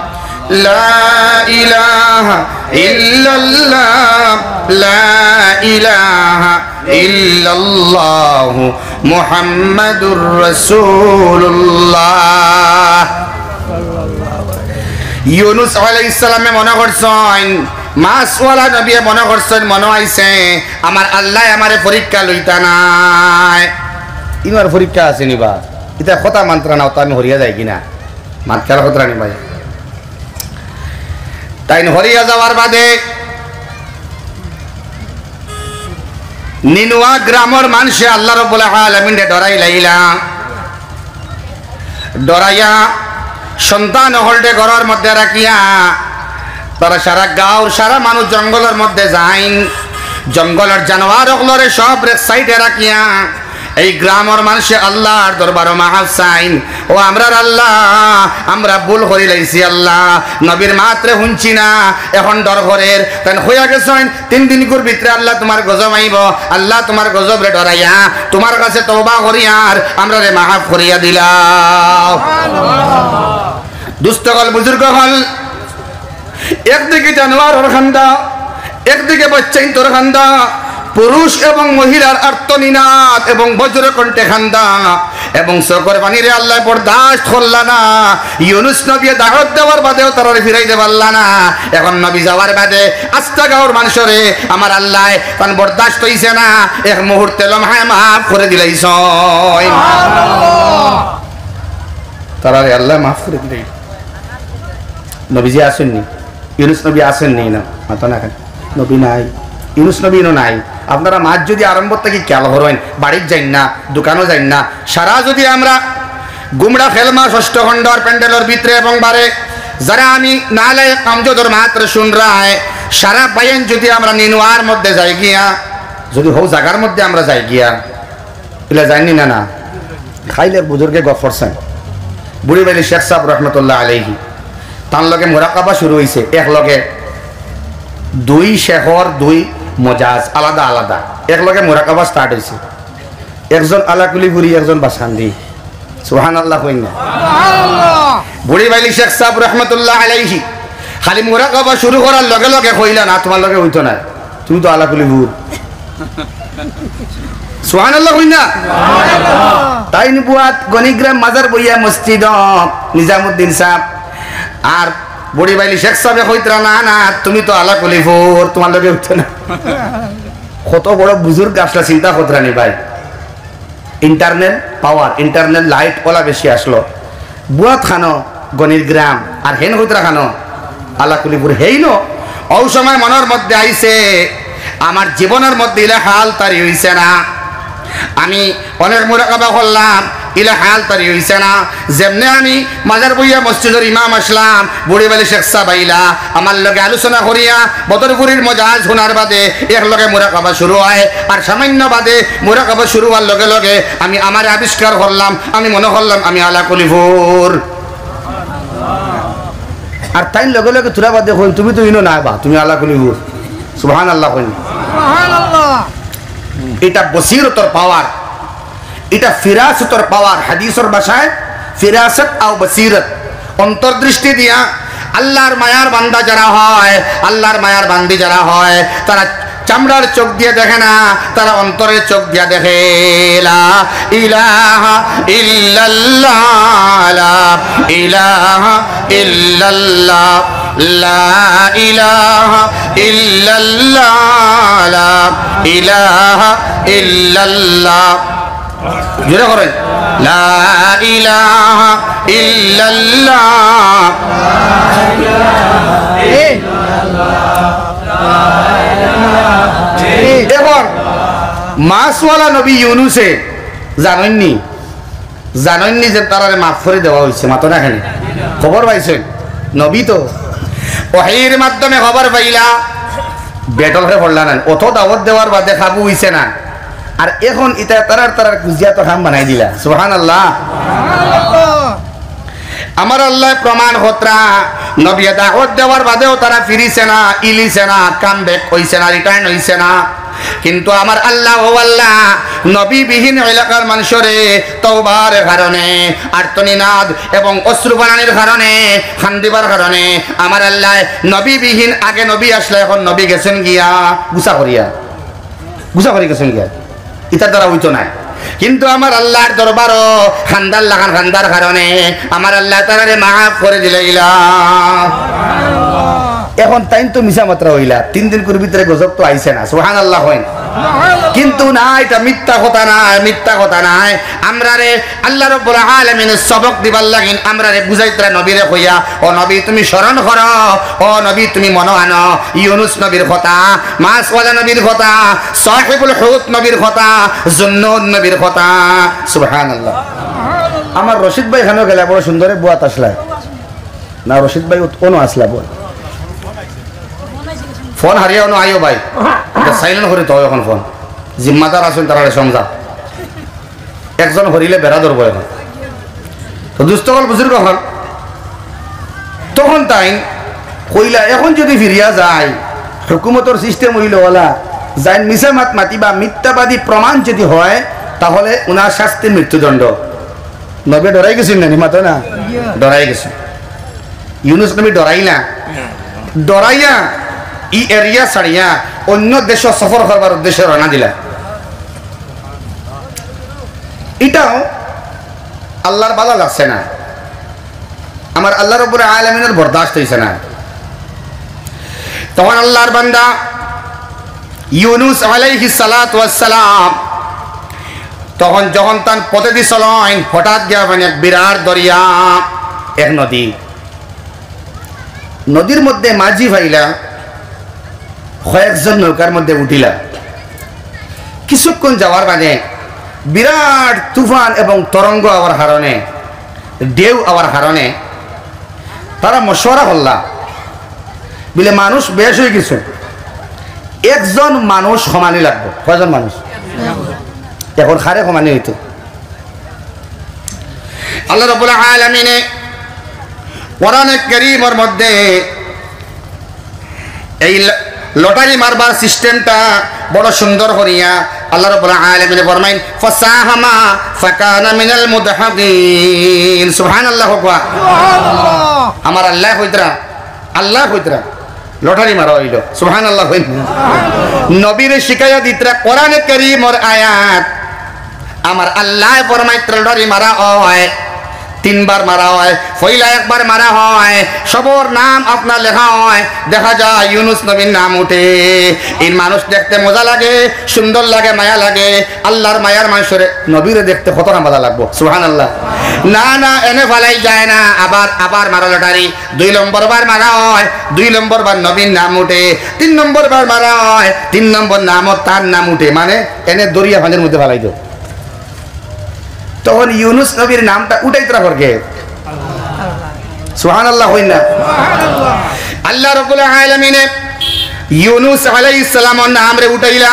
لا إله إلا الله، لا إله إلا الله، محمد رسول الله। ইউনুস আলাইহিস সালামে মনো করছইন, মাছওয়ালা নবিয়ে মনো করছইন, মনো আইছে, আমার আল্লায় আমারে পরীক্ষা লইতা নায়। ইনো আর পরীক্ষা আছে নি বা? ইতা কথা মানতরা না, অতো আমি হরিয়া যাই কিনা? মাতকার কথা নি ভাই। তাইন হরিয়া যাওয়ার বাদে নিনুয়া গ্রামর মানষে আল্লাহ রাব্বুল আলামিনরে ডরাইলাইলা। ডরাইয়া সন্তান অকলরে ঘরর মধ্যে রাখিয়া তারা সারা গাঁওর সারা মানুষ জঙ্গলর মধ্যে যাইন। জঙ্গলর জানোয়ার অকলরে সবরে সাইডে রাখিয়া এই গ্রামর মানষে আল্লাহর দরবারো মাফ চাইন। ও আমরার আল্লাহ, আমরা ভুল করিলাইছি আল্লাহ, নবীর মাতরে হুনছি না, এখন ডর করের। তাইন কইয়া গেছইন, তিন দিনকুর ভিতরে আল্লাহ তুমার গজব আইবো, আল্লাহ তুমার গজবরে ডরাইয়া তুমার কাছে তওবা করিয়ার, আমরারে মাফ করিয়া দিলাও। দুস্ত অকল, বুজুর্গ অকল, একদিকে জানোয়ারর কান্দা, একদিকে বাইচ্চাইন্তর কান্দা, পুরুষ এবং মহিলার আর্তনিনাদ এবং বজ্রকণ্ঠে কান্দা, এবং চউখর পানিরে আল্লায় বরদাস্ত করলা না। ইউনুস নবিয়ে দাওয়াত দেওয়ার বাদেও তারারে ফিরাইতে পারলা না। এখন নবী যাওয়ার বাদে আস্তা গাঁওর মানষরে আমার আল্লায় তান বরদাস্ত অইছে না, এক মুহূর্তে লমহায় মাফ করি দিলাইছইন। তারারে আল্লায় মাফ করি দিলাইছইন। নবীজি আছইন নি? ইউনুস নবী আছইন নি? না, মাতো না কেনে? নবী নাই, ইউনুস নবী ইনো নাই। আপনারা মাত যুদি আরম্ভ থাকি খিয়াল করইন, বাড়িত যাইন না, দোকানো যাইন না, সারা যুদি আমরা গুমরা খেলমা ষষ্ঠ খণ্ডর প্যান্ডেলর ভিতরে এবং বারে যারা আমি নালায়েক আমজদর মাতরে হুনরায়, সারা বাইন যুদি আমরা নিনুয়ার মধ্যে যাই গিয়া, যুদি হউ জাগার মধ্যে আমরা যাই গিয়া, ইলা যাইন নি না? না, কাইল এক বুজুর্গে গফ করছইন, বুড়িবাইলি শেখ সাব রহমতুল্লাহ আলাইহি। তান লগে মুরাকাবা শুরু অইছে, এক লগে দুই শেখর, দুই মজাজ, আলাদা আলাদা। এক লগে মুরাকাবা start অইছে, একজন আলাকুলি ফুরি, একজন বাসকান্দি। সুবহানাল্লাহ কইন না? বুড়ি বাইলি শেখ সাব রহমতুল্লাহ আলাইহি খালি মুরাকাবা শুরু করার লগে লগে কইলা, "না, তুমার লগে অইতো না, তুমি তো আলাকুলি ফুর।" সুবহানাল্লাহ কইন না? তাইন বুয়াত গণিগ্রাম মাজার বইয়া মসজিদ, নিজামুদ্দিন সাব আর বুড়ি বাইলি শেখ সাবে কইতরা, "না, না, তুমি তো আলাকুলি ফুর, তুমার লগে অইতো না।" কত বড় বুজুর্গ আছলা, চিন্তা করতরা নি ভাই। Internal power, internal light অলা বেশি আছলো। বুয়াত খানো গণিগ্রাম, আর হেন কইতরা খানো আলাকুলি ফুর। হেইন অউ সময় মনর মধ্যে আইছে, "আমার জীবনর মধ্যে ইলা হাল তারি অইছে না। আমি অনেক মুরাকাবা করলাম, ইলা হাল তারি অইছে না।" যেমনে আমি মাজার বইয়া মসজিদর ইমাম আছলাম, বুড়ি বাইলি শেখ সাব আইলা, আমার লগে আলোচনা করিয়া বদরপুরির মজাজ হুনার বাদে এক লগে মুরাকাবা শুরু অয়, আর সামান্য বাদে মুরাকাবা শুরু অওয়ার লগে লগে আমি আমারে আবিষ্কার করলাম, আমি মনো করলাম আমি আলাকুলি ফুর। আর তাইন লগে লগে থুড়া বাদে কইন, "তুমি তো ইনো নায় বা, তুমি আলাকুলি ফুর।" সুবহানাল্লাহ কইন। ইটা বসিরতর power, ইটা ফিরাসতর power। হাদিসর ভাষায় ফিরাসত আও বসিরত, অন্তর্দৃষ্টি দিয়া। আল্লার মায়ার বান্দা যারা হয়, আল্লার মায়ার বান্দি যারা হয়, তারা চামড়ার চোখ দিয়া দেখে না, তারা অন্তরের চোখ দিয়া দেখে। লা ইলাহা ইল্লাল্লাহ, লা ইলাহা ইল্লাল্লাহ, লা ইলাহা ইল্লাল্লাহ, লা ইলাহা ইল্লাল্লাহ। জোরে কইন, লা ইলাহা ইল্লাল্লাহ। এখন মাছওয়ালা নবী ইউনুসে জানইন নি, জানইন নি যে তারারে মাফ করি দেওয়া অইছে, মাতো না কেনে? খবর পাইছইন? নবী তো ওহীর মাধ্যমে খবর পাইলা, বেটলরে পড়লা না, অত দাওয়াত দেওয়ার বাদে কাবু অইছে না। আর এখন ইতা তারার তারার কুজিয়া তো কাম বানাই দিলা। সুবহানাল্লাহ। আমার আল্লায় প্রমাণ করতরা, নবীয়ে দাওয়াত দেওয়ার বাদেও তারা ফিরিছে না, ইলিছে না, come back অইছে না, return অইছে না। কিন্তু আমার আল্লাহ, ও আল্লাহ, নবীবিহীন এলাকার মানুষরে তওবার কারণে, আর্তনিনাদ এবং অশ্রু বানানির কারণে, কান্দিবার কারণে আমার আল্লায় নবীবিহীন, আগে নবী আছলা, এখন নবী গেছইন গিয়া, গুছা করিয়া, গুছা করি গেছইন গিয়া। ইতার দ্বারা অইতো নায়। কিন্তু আমার আল্লার দরবারো কান্দার লাখান কান্দার কারণে আমার আল্লায় তারারে মাফ করি দিলাইলা। এখন তাইন তো মিছা মাতরা অইলা, তিন দিনকুর ভিতরে গজব তো আইছে না, সুবহানাল্লাহ কইন। কিন্তু না, ইটা মিথ্যা কথা নায়, মিথ্যা কথা নায়। আমরারে আল্লাহ রাব্বুল আলামিনে সবক দিবার লাগিন, আমরারে বুঝাইতরা নবীরে কইয়া, "ও নবী, তুমি স্মরণ করো, ও নবী, তুমি মনো আনো ইউনুস নবীর কথা, মাছওয়ালা নবীর কথা, সাহিবুল হুত নবীর কথা, জুন্নুন নবীর কথা।" সুবহানাল্লাহ। আমার রশিদ ভাই এখানেও গেলে বড় সুন্দরে বুয়াত আছলা। না, রশিদ ভাই উৎপন্ন আছলা বল। ফোন হারিয়া অনো আইও ভাই। ইটা silent করি তো এখন ফোন। জিম্মাদার আছইন তারারে সমঝা। একজন হরিলে বেড়া ধরবো এখন। তো দুস্ত অকল, বুজুর্গ অকল, তখন তাইন কইলা, এখন যদি ফিরিয়া যাই, হুকুমতর system অইলো অলা, যাইন মিছা মাত মাতিবা, মিথ্যাবাদী প্রমাণ যদি হয়, তাহলে উনার শাস্তি মৃত্যুদণ্ড। নবী ডরাই গেছইন না নি, মাতো না? ডরাই গেছইন। ইউনুস নবী ডরাইলা, ডরাইয়া ই area ছাড়িয়া অন্য দেশো সফর করবার উদ্দেশ্যে রওনা দিলা। ইটাও আল্লার ভালা লাগছে না, আমার আল্লাহ রাব্বুল আলামিনর বরদাস্ত অইছে না। তখন আল্লার বান্দা ইউনুস আলাইহিস সালাতু ওয়াস সালাম তখন যখন তান পথেদি চলইন, হঠাৎ গিয়া মানে এক বিরাট দরিয়া, এক নদী, নদীর মধ্যে মাঝি পাইলা, কয়েকজন নৌকার মধ্যে উঠিলা। কিছুক্ষণ যাওয়ার বাদে বিরাট তুফান এবং তরঙ্গ আওয়ার কারণে, ঢেউ আওয়ার কারণে তারা মশওয়ারা করলা, বলে, "মানুষ বেশ অই গেছে, একজন মানুষ কমানি লাগবো।" কয়জন মানুষ? এখন কারে কমানি অইতো? আল্লাহ রাব্বুল আলামিনে কোরআনে কারীমর মধ্যে এই ল-, লটারি মারবার সিস্টেমটা বড় সুন্দর করিয়া আল্লাহ রাব্বুল আলামিন ফরমাইন, "ফাসাহামা ফাকানা মিনাল মুদহাদিন।" সুবহানাল্লাহ কওয়া। আমার আল্লাহ কইতরা, আল্লাহ কইতরা, লটারি মারা অইলো। সুবহানাল্লাহ কইন। নবীরে শিখাইয়া দিতরা কোরআনে কারীমর আয়াত। আমার আল্লায় ফরমাইতরা লটারি মারা অয়, তিনবার মারা অয়, পয়লা একবার মারা অয়, সবর নাম আপনার লেখা অয়, দেখা যায় ইউনুস নবীর নাম উঠে। এই মানুষ দেখতে মজা লাগে, সুন্দর লাগে, মায়া লাগে, আল্লাহর মায়ার মানুষরে, নবীরে দেখতে কতটা মজা লাগবো। সুবহানাল্লাহ। না, না, এনে ফালাই যায় না, আবার, আবার মারা লটারি। দুই নম্বর বার মারা অয়, দুই নম্বর বার নবীর নাম উঠে, তিন নম্বর বার মারা অয়, তিন নম্বর নামও তার নাম উঠে, মানে এনে দরিয়া পানির মধ্যে ফালাই দেও। তখন ইউনুস নবীর নামটা উঠাইতরা ফরকে। সুবহানাল্লাহ কইন না। আল্লাহ রাব্বুল আলামিনে ইউনুস আলাইহিস সালামর নামরে উঠাইলা।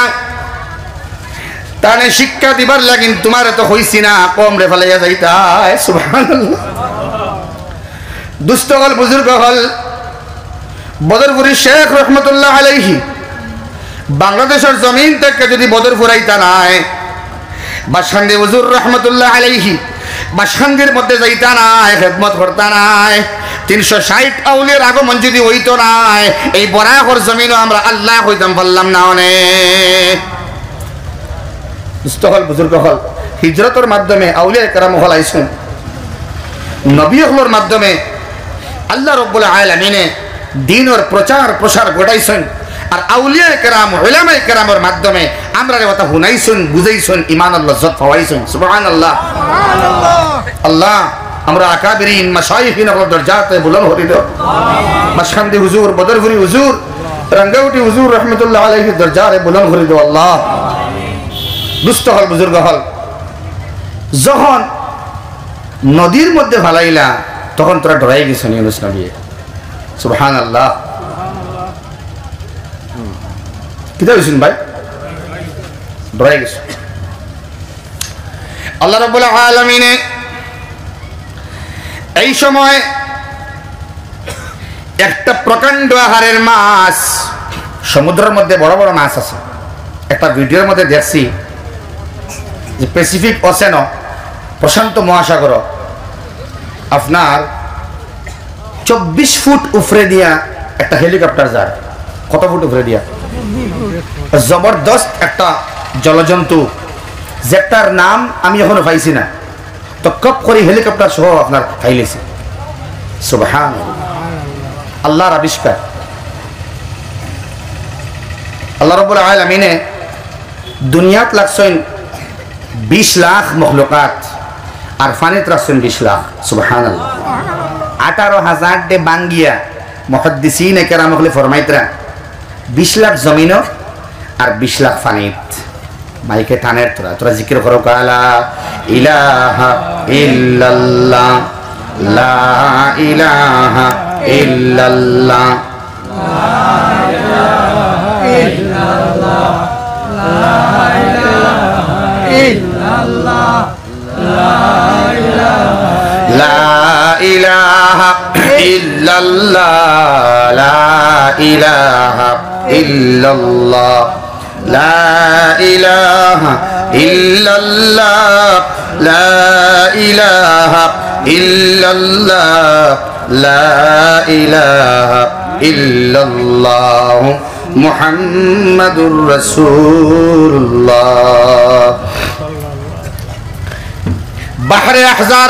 তানে শিক্ষা দিবার লাগিন তোমারে তো কইছি না, কওমরে ফালাইয়া যাইতায়। সুবহানাল্লাহ। দুস্ত অকল, বুজুর্গ অকল, বদরপুরী শেখ রহমতুল্লাহ আলাইহি বাংলাদেশর জমিন থাকি যদি বদর ফুরাইতা নায়, বাসকান্দি হুজুর রহমতুল্লাহ আলাইহি বাসকান্দির মধ্যে যাইতা নায়, খেদমত করতা নায়, তিনশো ষাইট আউলিয়ার আগমন যদি অইতো নায়, এই বরাকর জমিনও আমরা আল্লাহ কইতাম পারলাম না অনে। দুস্ত অকল, বুজুর্গ অকল, হিজরতর মাধ্যমে আউলিয়া কেরাম অকল আইছইন, নবী অকলর মাধ্যমে আল্লাহ রব্বুল আলামিনে দ্বীনর প্রচার প্রসার ঘটাইছইন। আর আউলিয়া কেরাম, উলামায়ে কেরামর মাধ্যমে আমরারে কথা হুনাইছইন, বুঝাইছইন, ইমানর লজ্জত পাওয়াইছইন। সুবহানাল্লাহ। আল্লাহ, আমরা আকাবিরিন, মাশাইখিন অকলর দরজারে বুলন্দ করি দেও। বাসকান্দি হুজুর, বদরপুরী হুজুর, রাঙ্গাউটি হুজুর রহমতুল্লাহ আলাইহির দরজারে বুলন্দ করি দেও আল্লাহ। দুস্ত অকল, বুজুর্গ অকল, যখন নদীর মধ্যে ফালাইলা, তখন তারা ডরাই গেছইন ইউনুস নবী। সুবহানাল্লাহ। কিতা অইছইন ভাই? ডরাই গেছইন। আল্লাহ রাব্বুল আলামিনে এই সময় একটা প্রকাণ্ড আকারের মাছ, সমুদ্রর মধ্যে বড় বড় মাছ আছে। একটা ভিডিওর মধ্যে দেখছি যে প্যাসিফিক ওশানো, প্রশান্ত মহাসাগর, আপনার চব্বিশ ফুট উপরে দিয়া একটা হেলিকপ্টার যার। কত ফুট উপরে দিয়া? জবরদস্ত একটা জলজন্তু, যেটার নাম আমি এখনো পাইছি না। তো কপ করি হেলিকপ্টার সহ আপনার খাইলেছে। সুবহান আল্লাহর আবিষ্কার। আল্লাহ রাব্বুল আলামিনে দুনিয়াত রাখছইন বিশ লাখ মখলুকাত, আর পানিত রাখছইন বিশ লাখ। সুবহানাল্লাহ। আঠারো হাজার দে বাঙ্গিয়া মুহাদ্দিসিনে কেরাম অকলে ফরমাইতরা, বিশ লাখ জমিনো আর বিশ লাখ পানিত। মাইকে টানের তোরা, তোরা জিকির করো, লা ইলাহা ইল্লাল্লাহ, লা ইলাহা ইল্লাল্লাহ। লা ইলাহা ইল্লাল্লাহ, লা ইলাহা ইল্লাল্লাহ, লা ইলাহা ইল্লাল্লাহ, লা ইলাহা ইল্লাল্লাহ, লা ইলাহা ইল্লাল্লাহ, মুহাম্মাদুর রাসূলুল্লাহ। বাহরে আহজার,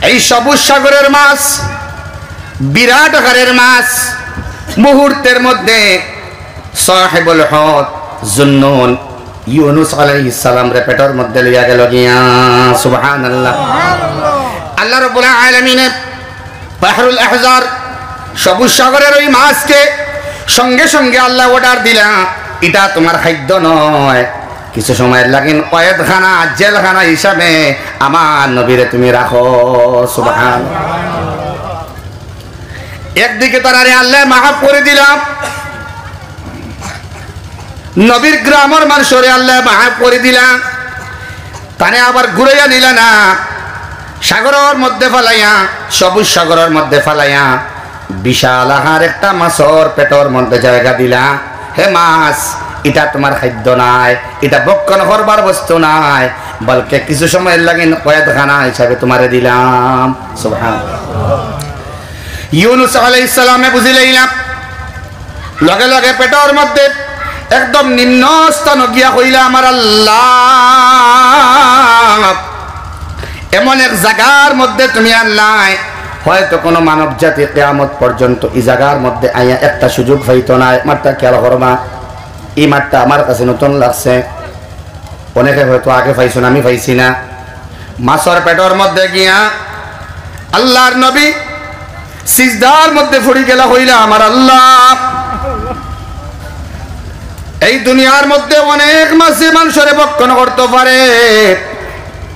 এই সবুজ সাগরের মাছ, বিরাট আকারের মাছ, মুহূর্তের মধ্যে সাহেবুল হউত জুন্নুন ইউনুস আলাইহিস সালামরে পেটর মধ্যে লইয়া গেল গিয়া। সুবহানাল্লাহ। আল্লাহ রাব্বুল আলামিনে বাহরুল আহজার, সবুজ সাগরের ওই মাছকে সঙ্গে সঙ্গে আল্লাহ অর্ডার দিলা, "ইটা তোমার খাদ্য নয়, কিছু সময়ের লাগিন কয়েদখানা, জেলখানা হিসাবে আমার নবীরে তুমি রাখো।" সুবহান। একদিকে তারারে আল্লাহ মাফ করি দিলা, নবীর গ্রামর মানুষরে আল্লাহ মাফ করি দিলা, তানে আবার ঘুরাইয়া নিলা না। সাগরর মধ্যে ফালাইয়া, সবুজ সাগরর মধ্যে ফালাইয়া, বিশাল আকার একটা মাছর পেটর মধ্যে জায়গা দিলা। হে মাছ, ইটা তুমার খাদ্য নায়, ইটা ভক্ষণ করবার বস্তু নায়, বলকে কিছু সময়র লাগি কয়েদখানা হিসাবে তুমারে দিলাম। সুবহান। ইউনুস আলাইহিস সালামে বুঝি লাইলা, লগে লগে পেটর মধ্যে একদম নিম্ন স্থান গিয়া কইলা, "আমার আল্লাহ, এমন এক জাগার মধ্যে তুমি আনলায়, হয়তো কোনো মানব জাতি কিয়ামত পর্যন্ত ই জাগার মধ্যে আইয়া একটা সুযোগ পাইতো নায়।" মাতটা খেয়াল করবা, ই মাতটা আমার কাছে নতুন লাগছে। অনেকে হয়তো আগে পাইছইন, আমি পাইছি না। মাছর পেটর মধ্যে গিয়া আল্লাহর নবী সিজদার মধ্যে পড়ি গেলা, কইলা, "আমার আল্লাহ, এই দুনিয়ার মধ্যে অনেক মাছে মানুষরে ভক্ষণ করতো পারে,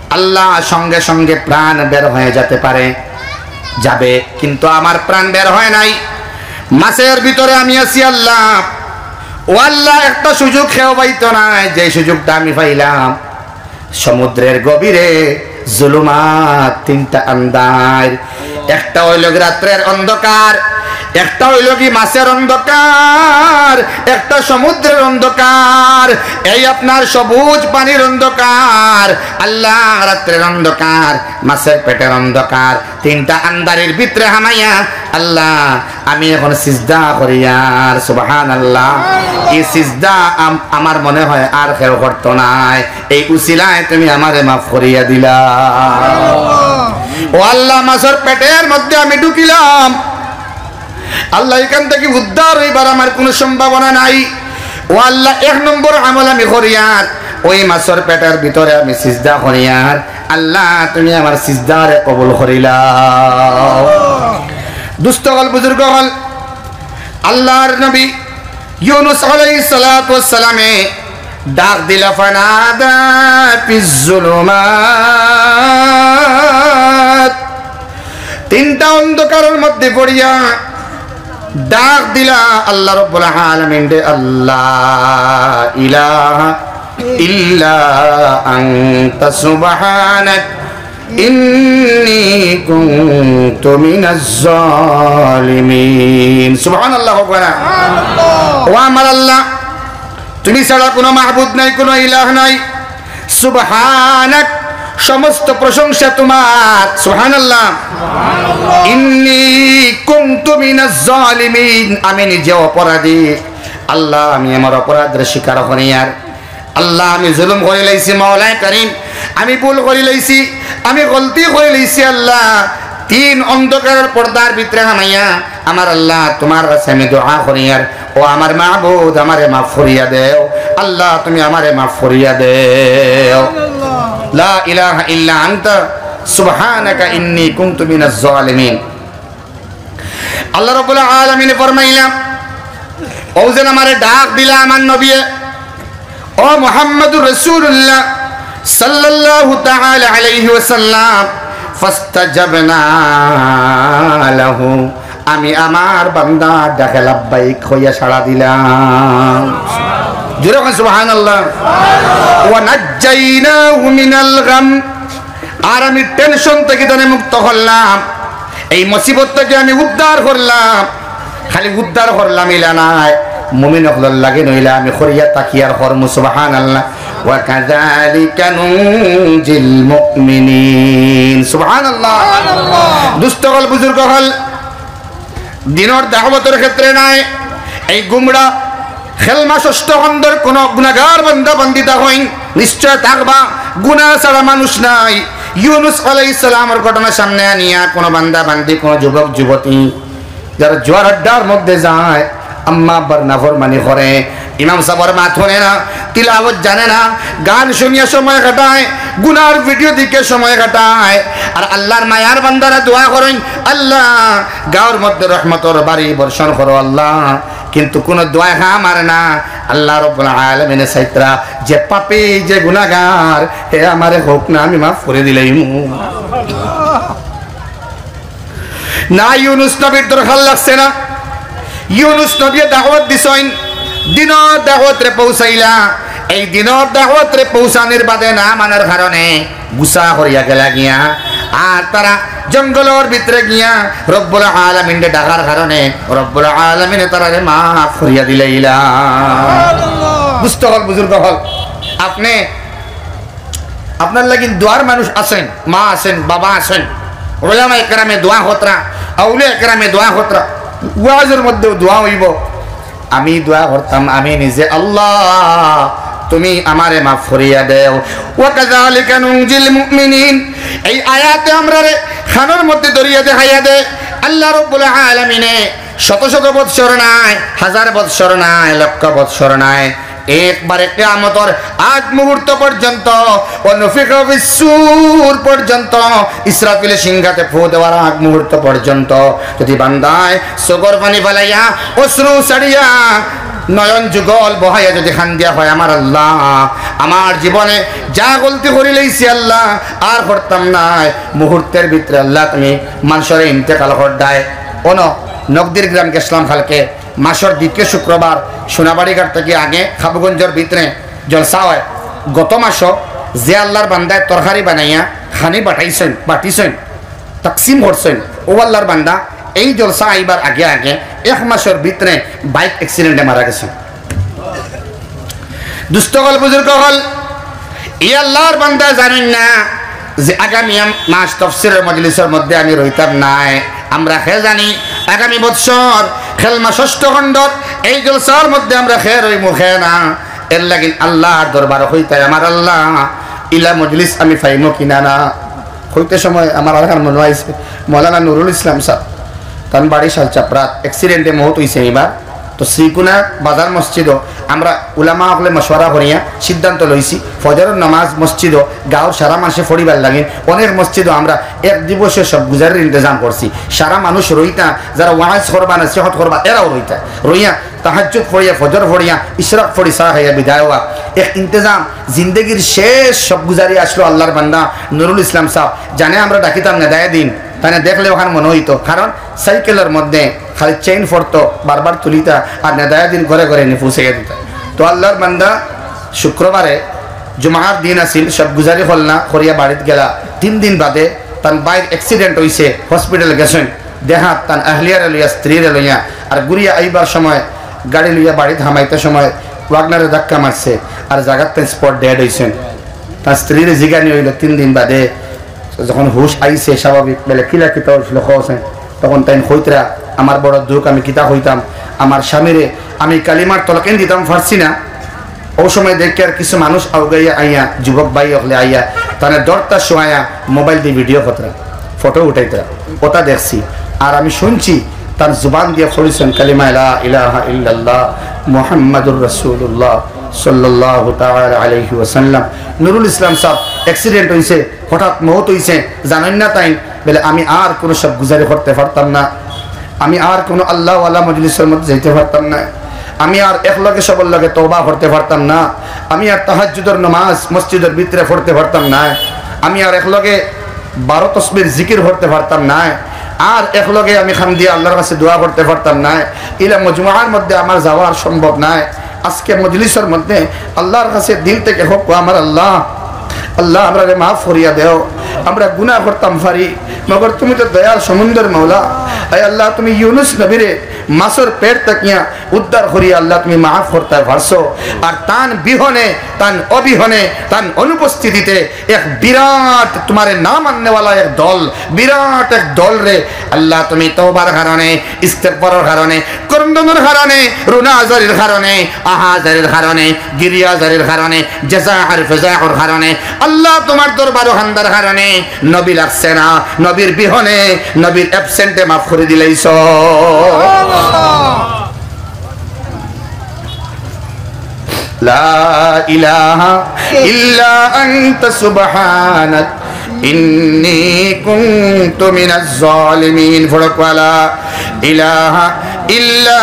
আল্লাহ, সঙ্গে সঙ্গে প্রাণ বের হয়ে যেতে পারে, যাবে, কিন্তু আমার প্রাণ বের হয় নাই। মাছের ভিতরে আমি আছি আল্লাহ। ও আল্লাহ, একটা সুযোগ কেউ পাইতো নায়, যে সুযোগটা আমি পাইলাম।" সমুদ্রের গভীরে জুলুমাত, তিনটা আন্দার, একটা অইলো গি রাত্রের অন্ধকার, একটা অইলো গি মাছের অন্ধকার, একটা সমুদ্রের অন্ধকার, এই আপনার সবুজ পানির অন্ধকার, আল্লাহ, রাত্রের অন্ধকার, মাছের পেটের অন্ধকার, তিনটা আন্দারির ভিতরে হামাইয়া, আল্লাহ, আমি এখন সিজদা করিয়ার, সুবহানাল্লাহ। এই সিজদা আম-, আমার মনে হয় আর কেউ করতো নায়। এই উসিলায় তুমি আমারে মাফ করিয়া দিলা। ও আল্লাহ, মাছর পেটের মধ্যে আমি ঢুকিলাম। আল্লাহ, এখান থাকি উদ্ধার হইবার আমার কোনো সম্ভাবনা নাই। ও আল্লাহ, এক নম্বর আমল আমি করিয়ার, ওই মাছর পেটের ভিতরে আমি সিজদা করিয়ার। আল্লাহ, তুমি আমার সিজদারে কবুল করিলাও। দুস্ত অকল, বুজুর্গ অকল, আল্লাহর নবী ইউনুস আলাইহিস সালাতু ওয়াস সালামে ডাক দিলা, ফানাদা ফিজ জুলুমাত। তিনটা অন্ধকারের মধ্যে পড়িয়া ডাক দিলা আল্লাহ রাব্বুল আলামিন রে, আল্লাহ ইলাহা ইল্লা আনতা সুবহানাক ইন্নী কুনতু মিনাজ জালিমিন। সুবহানাল্লাহ, কউক্কা না? ও আমার আল্লাহ, তুমি ছাড়া কোনো মাবুদ নাই, কোনো ইলাহ নাই। সুবহানাক, সমস্ত প্রশংসা তোমার। সুবহানাল্লাহ। ইন্নী কুনতু মিনাজ জালিমিন, আমি নিজে অপরাধী। আল্লাহ, আমি আমার অপরাধের স্বীকার করিয়ার। আল্লাহ, আমি জুলুম করি লাইছি, মাওলায় করিম, আমি ভুল করি লাইছি, আমি গলতি করি লাইছি। আল্লাহ, তিন অন্ধকারের পর্দার ভিতরে হামাইয়া আমার আল্লাহ, তোমার কাছে আমি দোয়া করিয়ার, ও আমার মাবুদ, আমারে মাফ করিয়া দেও। আল্লাহ, তুমি আমারে মাফ করিয়া দেও। লা ইলাহা ইল্লা আনতা সুবহানাকা ইন্নী কুনতু মিনাজ জালিমিন। আল্লাহ রাব্বুল আলামিনে ফরমাইলা, ও যেন আমারে ডাক দিলা আমার নবিয়ে, ও মুহাম্মাদুর রাসূলুল্লাহ সাল্লাল্লাহু তাআলা আলাইহি ওয়াসাল্লাম, ফাস্তাজাবনা লাহু, আমি আমার বান্দার ডাকে লাব্বাইক কইয়া সাড়া দিলাম। জোরে কউক্কা সুবহানাল্লাহ। ওয়া নাজ্জাইনাহু মিনাল গাম, আর আমি টেনশন থাকি তানে মুক্ত করলাম, এই মুসিবত থাকি আমি উদ্ধার করলাম। খালি উদ্ধার করলাম ইলা নায়, মুমিন অকলর লাগি নইলা আমি করিয়া থাকি আর করমু। সুবহানাল্লাহ। ওয়া কাযালিকা নুনজিল মুমিনিন। সুবহানাল্লাহ। দুস্ত অকল, বুজুর্গ অকল, দ্বীনর দাওয়াতর ক্ষেত্রে নায়, এই গুমরা খেলমা ষষ্ঠ খণ্ডর কোনো গুনাগার বান্দা বান্দি থাকইন, নিশ্চয় থাকবা, গুনা ছাড়া মানুষ নাই। ইউনুস আলাইহিস সালামর ঘটনা সামনে আনিয়া কোনো বান্দা বান্দি, কোনো যুবক যুবতী যারা জুয়ার আড্ডার মধ্যে যায়, আম্মা আব্বার নাফরমানি করে, ইমাম সাবর মাত হুনে না, তিলাওয়াত জানে না, গান শুনিয়া সময় কাটায়, গুনার ভিডিও দেখিয়া সময় কাটায়, আর আল্লাহর মায়ার বান্দারা দোয়া করইন, "আল্লাহ, গাঁওর মধ্যে রহমতর বারি বর্ষণ করো আল্লাহ।" কিন্তু কোনো দোয়ায় কাম আর না। আল্লাহ রাব্বুল আলামিনে চাইতরা, যে পাপী, যে গুনাগার, হে আমারে কউক না, আমি মাফ করি দিলাইমু। না, ইউনুস নবীর দরকার লাগছে না। ইউনুস নবীয়ে দাওয়াত দিছইন, দ্বীনর দাওয়াতরে পৌঁছাইলা। এই দ্বীনর দাওয়াতরে পৌঁছানির বাদে না মানার কারণে গুসা করিয়া গেলা গিয়া। আর তারা জঙ্গলর ভিতরে গিয়া রব্বুল আলামিনরে ডাকার কারণে রব্বুল আলামিনে তারারে মাফ করিয়া দিলাইলা। দোস্ত অকল, বুজুর্গ অকল, আপনে, আপনার লাগি দোয়ার মানুষ আছইন, মা আছইন, বাবা আছইন, উলামায়ে কেরামে দোয়া করতরা, আউলিয়ায়ে কেরামে দোয়া করতরা, ওয়াজর মধ্যেও দোয়া অইবো। আমি দোয়া করতাম, আমি নিজে, "আল্লাহ, তুমি আমারে মাফ করিয়া দেও।" ওয়া কাযালিকা নুনজিল মুমিনিন। এই আয়াতে আমরারে কানর মধ্যে ধরিয়া দেখাইয়া দেয়, আল্লাহ রব্বুল আলামিনে শত শত বৎসর নায়, হাজার বৎসর নায়, লক্ষ বৎসর নায়, একবারে কিয়ামতর আগ মুহূর্ত পর্যন্ত, ওয়া নুফিখা ফিস সূর পর্যন্ত, ইসরাফিলে সিংহাতে ফু দেওয়ার আগ মুহূর্ত পর্যন্ত যদি বান্দায় চোখর পানি ফালাইয়া, অশ্রু ছাড়িয়া, নয়ন যুগল বহাইয়া যদি কান্দিয়া কয়, "আমার আল্লাহ, আমার জীবনে যা গলতি করিলাইছি আল্লাহ, আর করতাম নায়", মুহূর্তের ভিতরে আল্লাহ তুমি মানষরে ইন্তেকাল করদায়। অনো নকদির গ্রাম গেছলাম কালকে, মাসর দ্বিতীয় শুক্রবার সোনাবাড়ি ঘাট থাকি আগে খাবুগঞ্জর ভিতরে জলসা অয়। গত মাসো যে আল্লাহর বান্দায় তরকারি বানাইয়া খানি বাটাইছইন, বাটিছইন, তাকসিম করছইন, অউ আল্লাহর বান্দা এই জলসা আইবার আগে আগে এক মাসর ভিতরে বাইক অ্যাক্সিডেন্টে মারা গেছইন। দোস্ত অকল, বুজুর্গ অকল, ই আল্লাহর বান্দা জানইন না যে আগামী মাস তফসিরর মজলিসর মধ্যে আমি রইতাম নায়। আমরা কে জানি আগামী বৎসর খেলমা ষষ্ঠ খণ্ডর এই জলসার মধ্যে আমরা কে রইমু, কে না। এর লাগিন আল্লাহর দরবার কইতায়, "আমার আল্লাহ, ইলা মজলিস আমি পাইমু কিনা না?" কইতে সময় আমার আল্লাহর মনো আইছে, মৌলানা নুরুল ইসলাম সাব, তান বাড়ি শালচাপড়াত, অ্যাক্সিডেন্টে মউত অইছে ইবার। তো শ্রীকুনা বাজার মসজিদো আমরা উলামা অকলে মশওয়ারা করিয়া সিদ্ধান্ত লইছি, ফজরর নামাজ মসজিদো গাঁওর সারা মানষে পড়িবার লাগিন। অনেক মসজিদো আমরা এক দিবসে সব গুজারির ইন্তজাম করছি। সারা মানুষ রইতা, যারা ওয়াজ করবা, নসিহত করবা, এরাও রইতা। রইয়া তাহাজ্জুদ পড়িয়া, ফজর পড়িয়া, ইশরাক পড়ি, চা খাইয়া বিদায় অওয়া। এক ইন্তজাম, জিন্দেগির শেষ সব গুজারি আসলো আল্লাহর বান্দা নুরুল ইসলাম সাব। জানে আমরা ডাকিতাম নেদায়ে দ্বীন, তানে দেখলে অখান মনো অইতো, কারণ সাইকেলর মধ্যে খালি চেইন পড়তো, বারবার তুলিতা, আর নেদায়ে দ্বীন ঘরে ঘরে নি পৌঁছাইয়া দিতা। তো আল্লাহর বান্দা শুক্রবারে, জুমার দিন আছিল, সব গুজারি করলা, করিয়া বাড়িত গেলা। তিন দিন বাদে তান ভাইর অ্যাক্সিডেন্ট অইছে, হসপিটাল গেছইন, দেখাত তান আহলিয়ারে লইয়া, স্ত্রীরে লইয়া, আর ঘুরিয়া আইবার সময় গাড়ি লইয়া বাড়িত হামাইতে সময় ওয়াগনারে ধাক্কা মারছে, আর জাগাত তাইন স্পট ডেড অইছইন। তান স্ত্রীরে জিগানি অইলো তিন দিন বাদে, যখন হুশ আইছে স্বাভাবিক, বেলে কিলা কিতা অইছিল কওছেন, তখন তাইন কইতরা, "আমার বড় দুঃখ, আমি কিতা কইতাম, আমার স্বামীরে আমি কালিমার তলকিন দিতাম পারছি না।" অউ সময় দেখি আর কিছু মানুষ আউগাইয়া আইয়া, যুবক ভাই অকলে আইয়া, তানে ধরতা শুয়াইয়া মোবাইল দি ভিডিও করতরা, ফটো উঠাইতরা, ওটা দেখছি। আর আমি শুনছি, তার জুবান দিয়া পড়ছইন কালিমা লা ইলাহা ইল্লাল্লাহ মুহাম্মাদুর রাসূলুল্লাহ সাল্লাল্লাহু তাআলা আলাইহি ওয়াসাল্লাম। নুরুল ইসলাম সাব অ্যাক্সিডেন্ট অইছে, হঠাৎ মউত অইছে, জানইন না তাইন, বেলে আমি আর কুনু সব গুজারি করতে পারতাম না, আমি আর কুনু আল্লাহওয়ালা মজলিসর মধ্যে যাইতে পারতাম না, আমি আর একলগে সবর লগে তওবা করতে পারতাম না, আমি আর তাহাজ্জুদর নামাজ মসজিদর ভিতরে পড়তে পারতাম না, আমি আর একলগে বারো তসবির জিকির করতে পারতাম নায়, আর একলগে আমি কান্দিয়া আল্লাহর কাছে দোয়া করতে পারতাম নায়, ইলা মজমুআর মধ্যে আমার যাওয়ার সম্ভব নায়। আজকে মজলিসর মধ্যে আল্লাহর কাছে দিল থেকে হোক, "ও আমার আল্লাহ, আল্লাহ, আমরারে মাফ করিয়া দেও, আমরা গুনাহ করতাম পারি, মগর তুমি তো দয়ার সমুদ্রর মাওলা। আয় আল্লাহ, তুমি ইউনুস নবীরে মাছর পেট থাকিয়া উদ্ধার করিয়া আল্লাহ তুমি মাফ করতে পারছো, আর তান বিহনে, তান অবিহনে, তান অনুপস্থিতিতে এক বিরাট তোমারে না মাননেওয়ালা এক দল, বিরাট এক দলরে আল্লাহ তুমি তওবার কারণে, ইস্তেগফারর কারণে, ক্রন্দনর কারণে, রুনাজারির কারণে, আহাজারির কারণে, গিরিয়াজারির কারণে, জেজাহার ফেজাহর কারণে, আল্লাহ তোমার দরবারো কান্দার কারণে নবী লাগছে না, নবীর বিহনে, নবীর অ্যাবসেন্টে মাফ করি দিলাইছো।" لا إله إلا أنت سبحانك إني كنت من الظالمين। পড়ো, لا إله إلا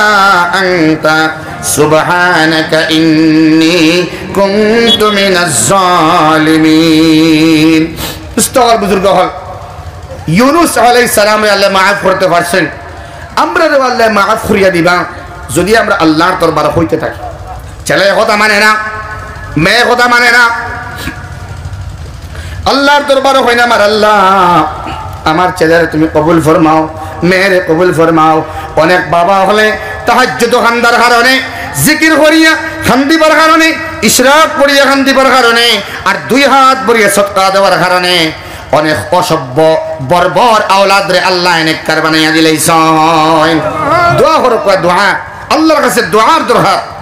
أنت سبحانك إني كنت من الظالمين। দোস্ত অকল, বুজুর্গ অকল, ইউনুস আলাইহিস সালামরে আল্লাহ মাফ করতে পারছইন, আমরারেও আল্লাহ মাফ করিয়া দিবা, যদি আমরা আল্লাহর দরবারো কইতে থাকি। ছেলে কথা মানে না, মেয়ে কথা মানে না, আল্লাহর দরবারো কইন, "আমার আল্লাহ, আমার ছেলেরে তুমি কবুল ফরমাও, মেয়েরে কবুল ফরমাও।" অনেক বাবা অকলে তাহাজ্জুদ কান্দার কারণে, জিকির করিয়া কান্দিবার কারণে, ইশরাক পড়িয়া কান্দিবার কারণে, আর দুই হাত ভরিয়া সদকা দেওয়ার কারণে অনেক অসভ্য বর্বর আওলাদরে আল্লায় নেককার বানাইয়া দিলাইছইন। দোয়া করো, কয় দোয়া, আল্লাহর কাছে দোয়ার দরকার।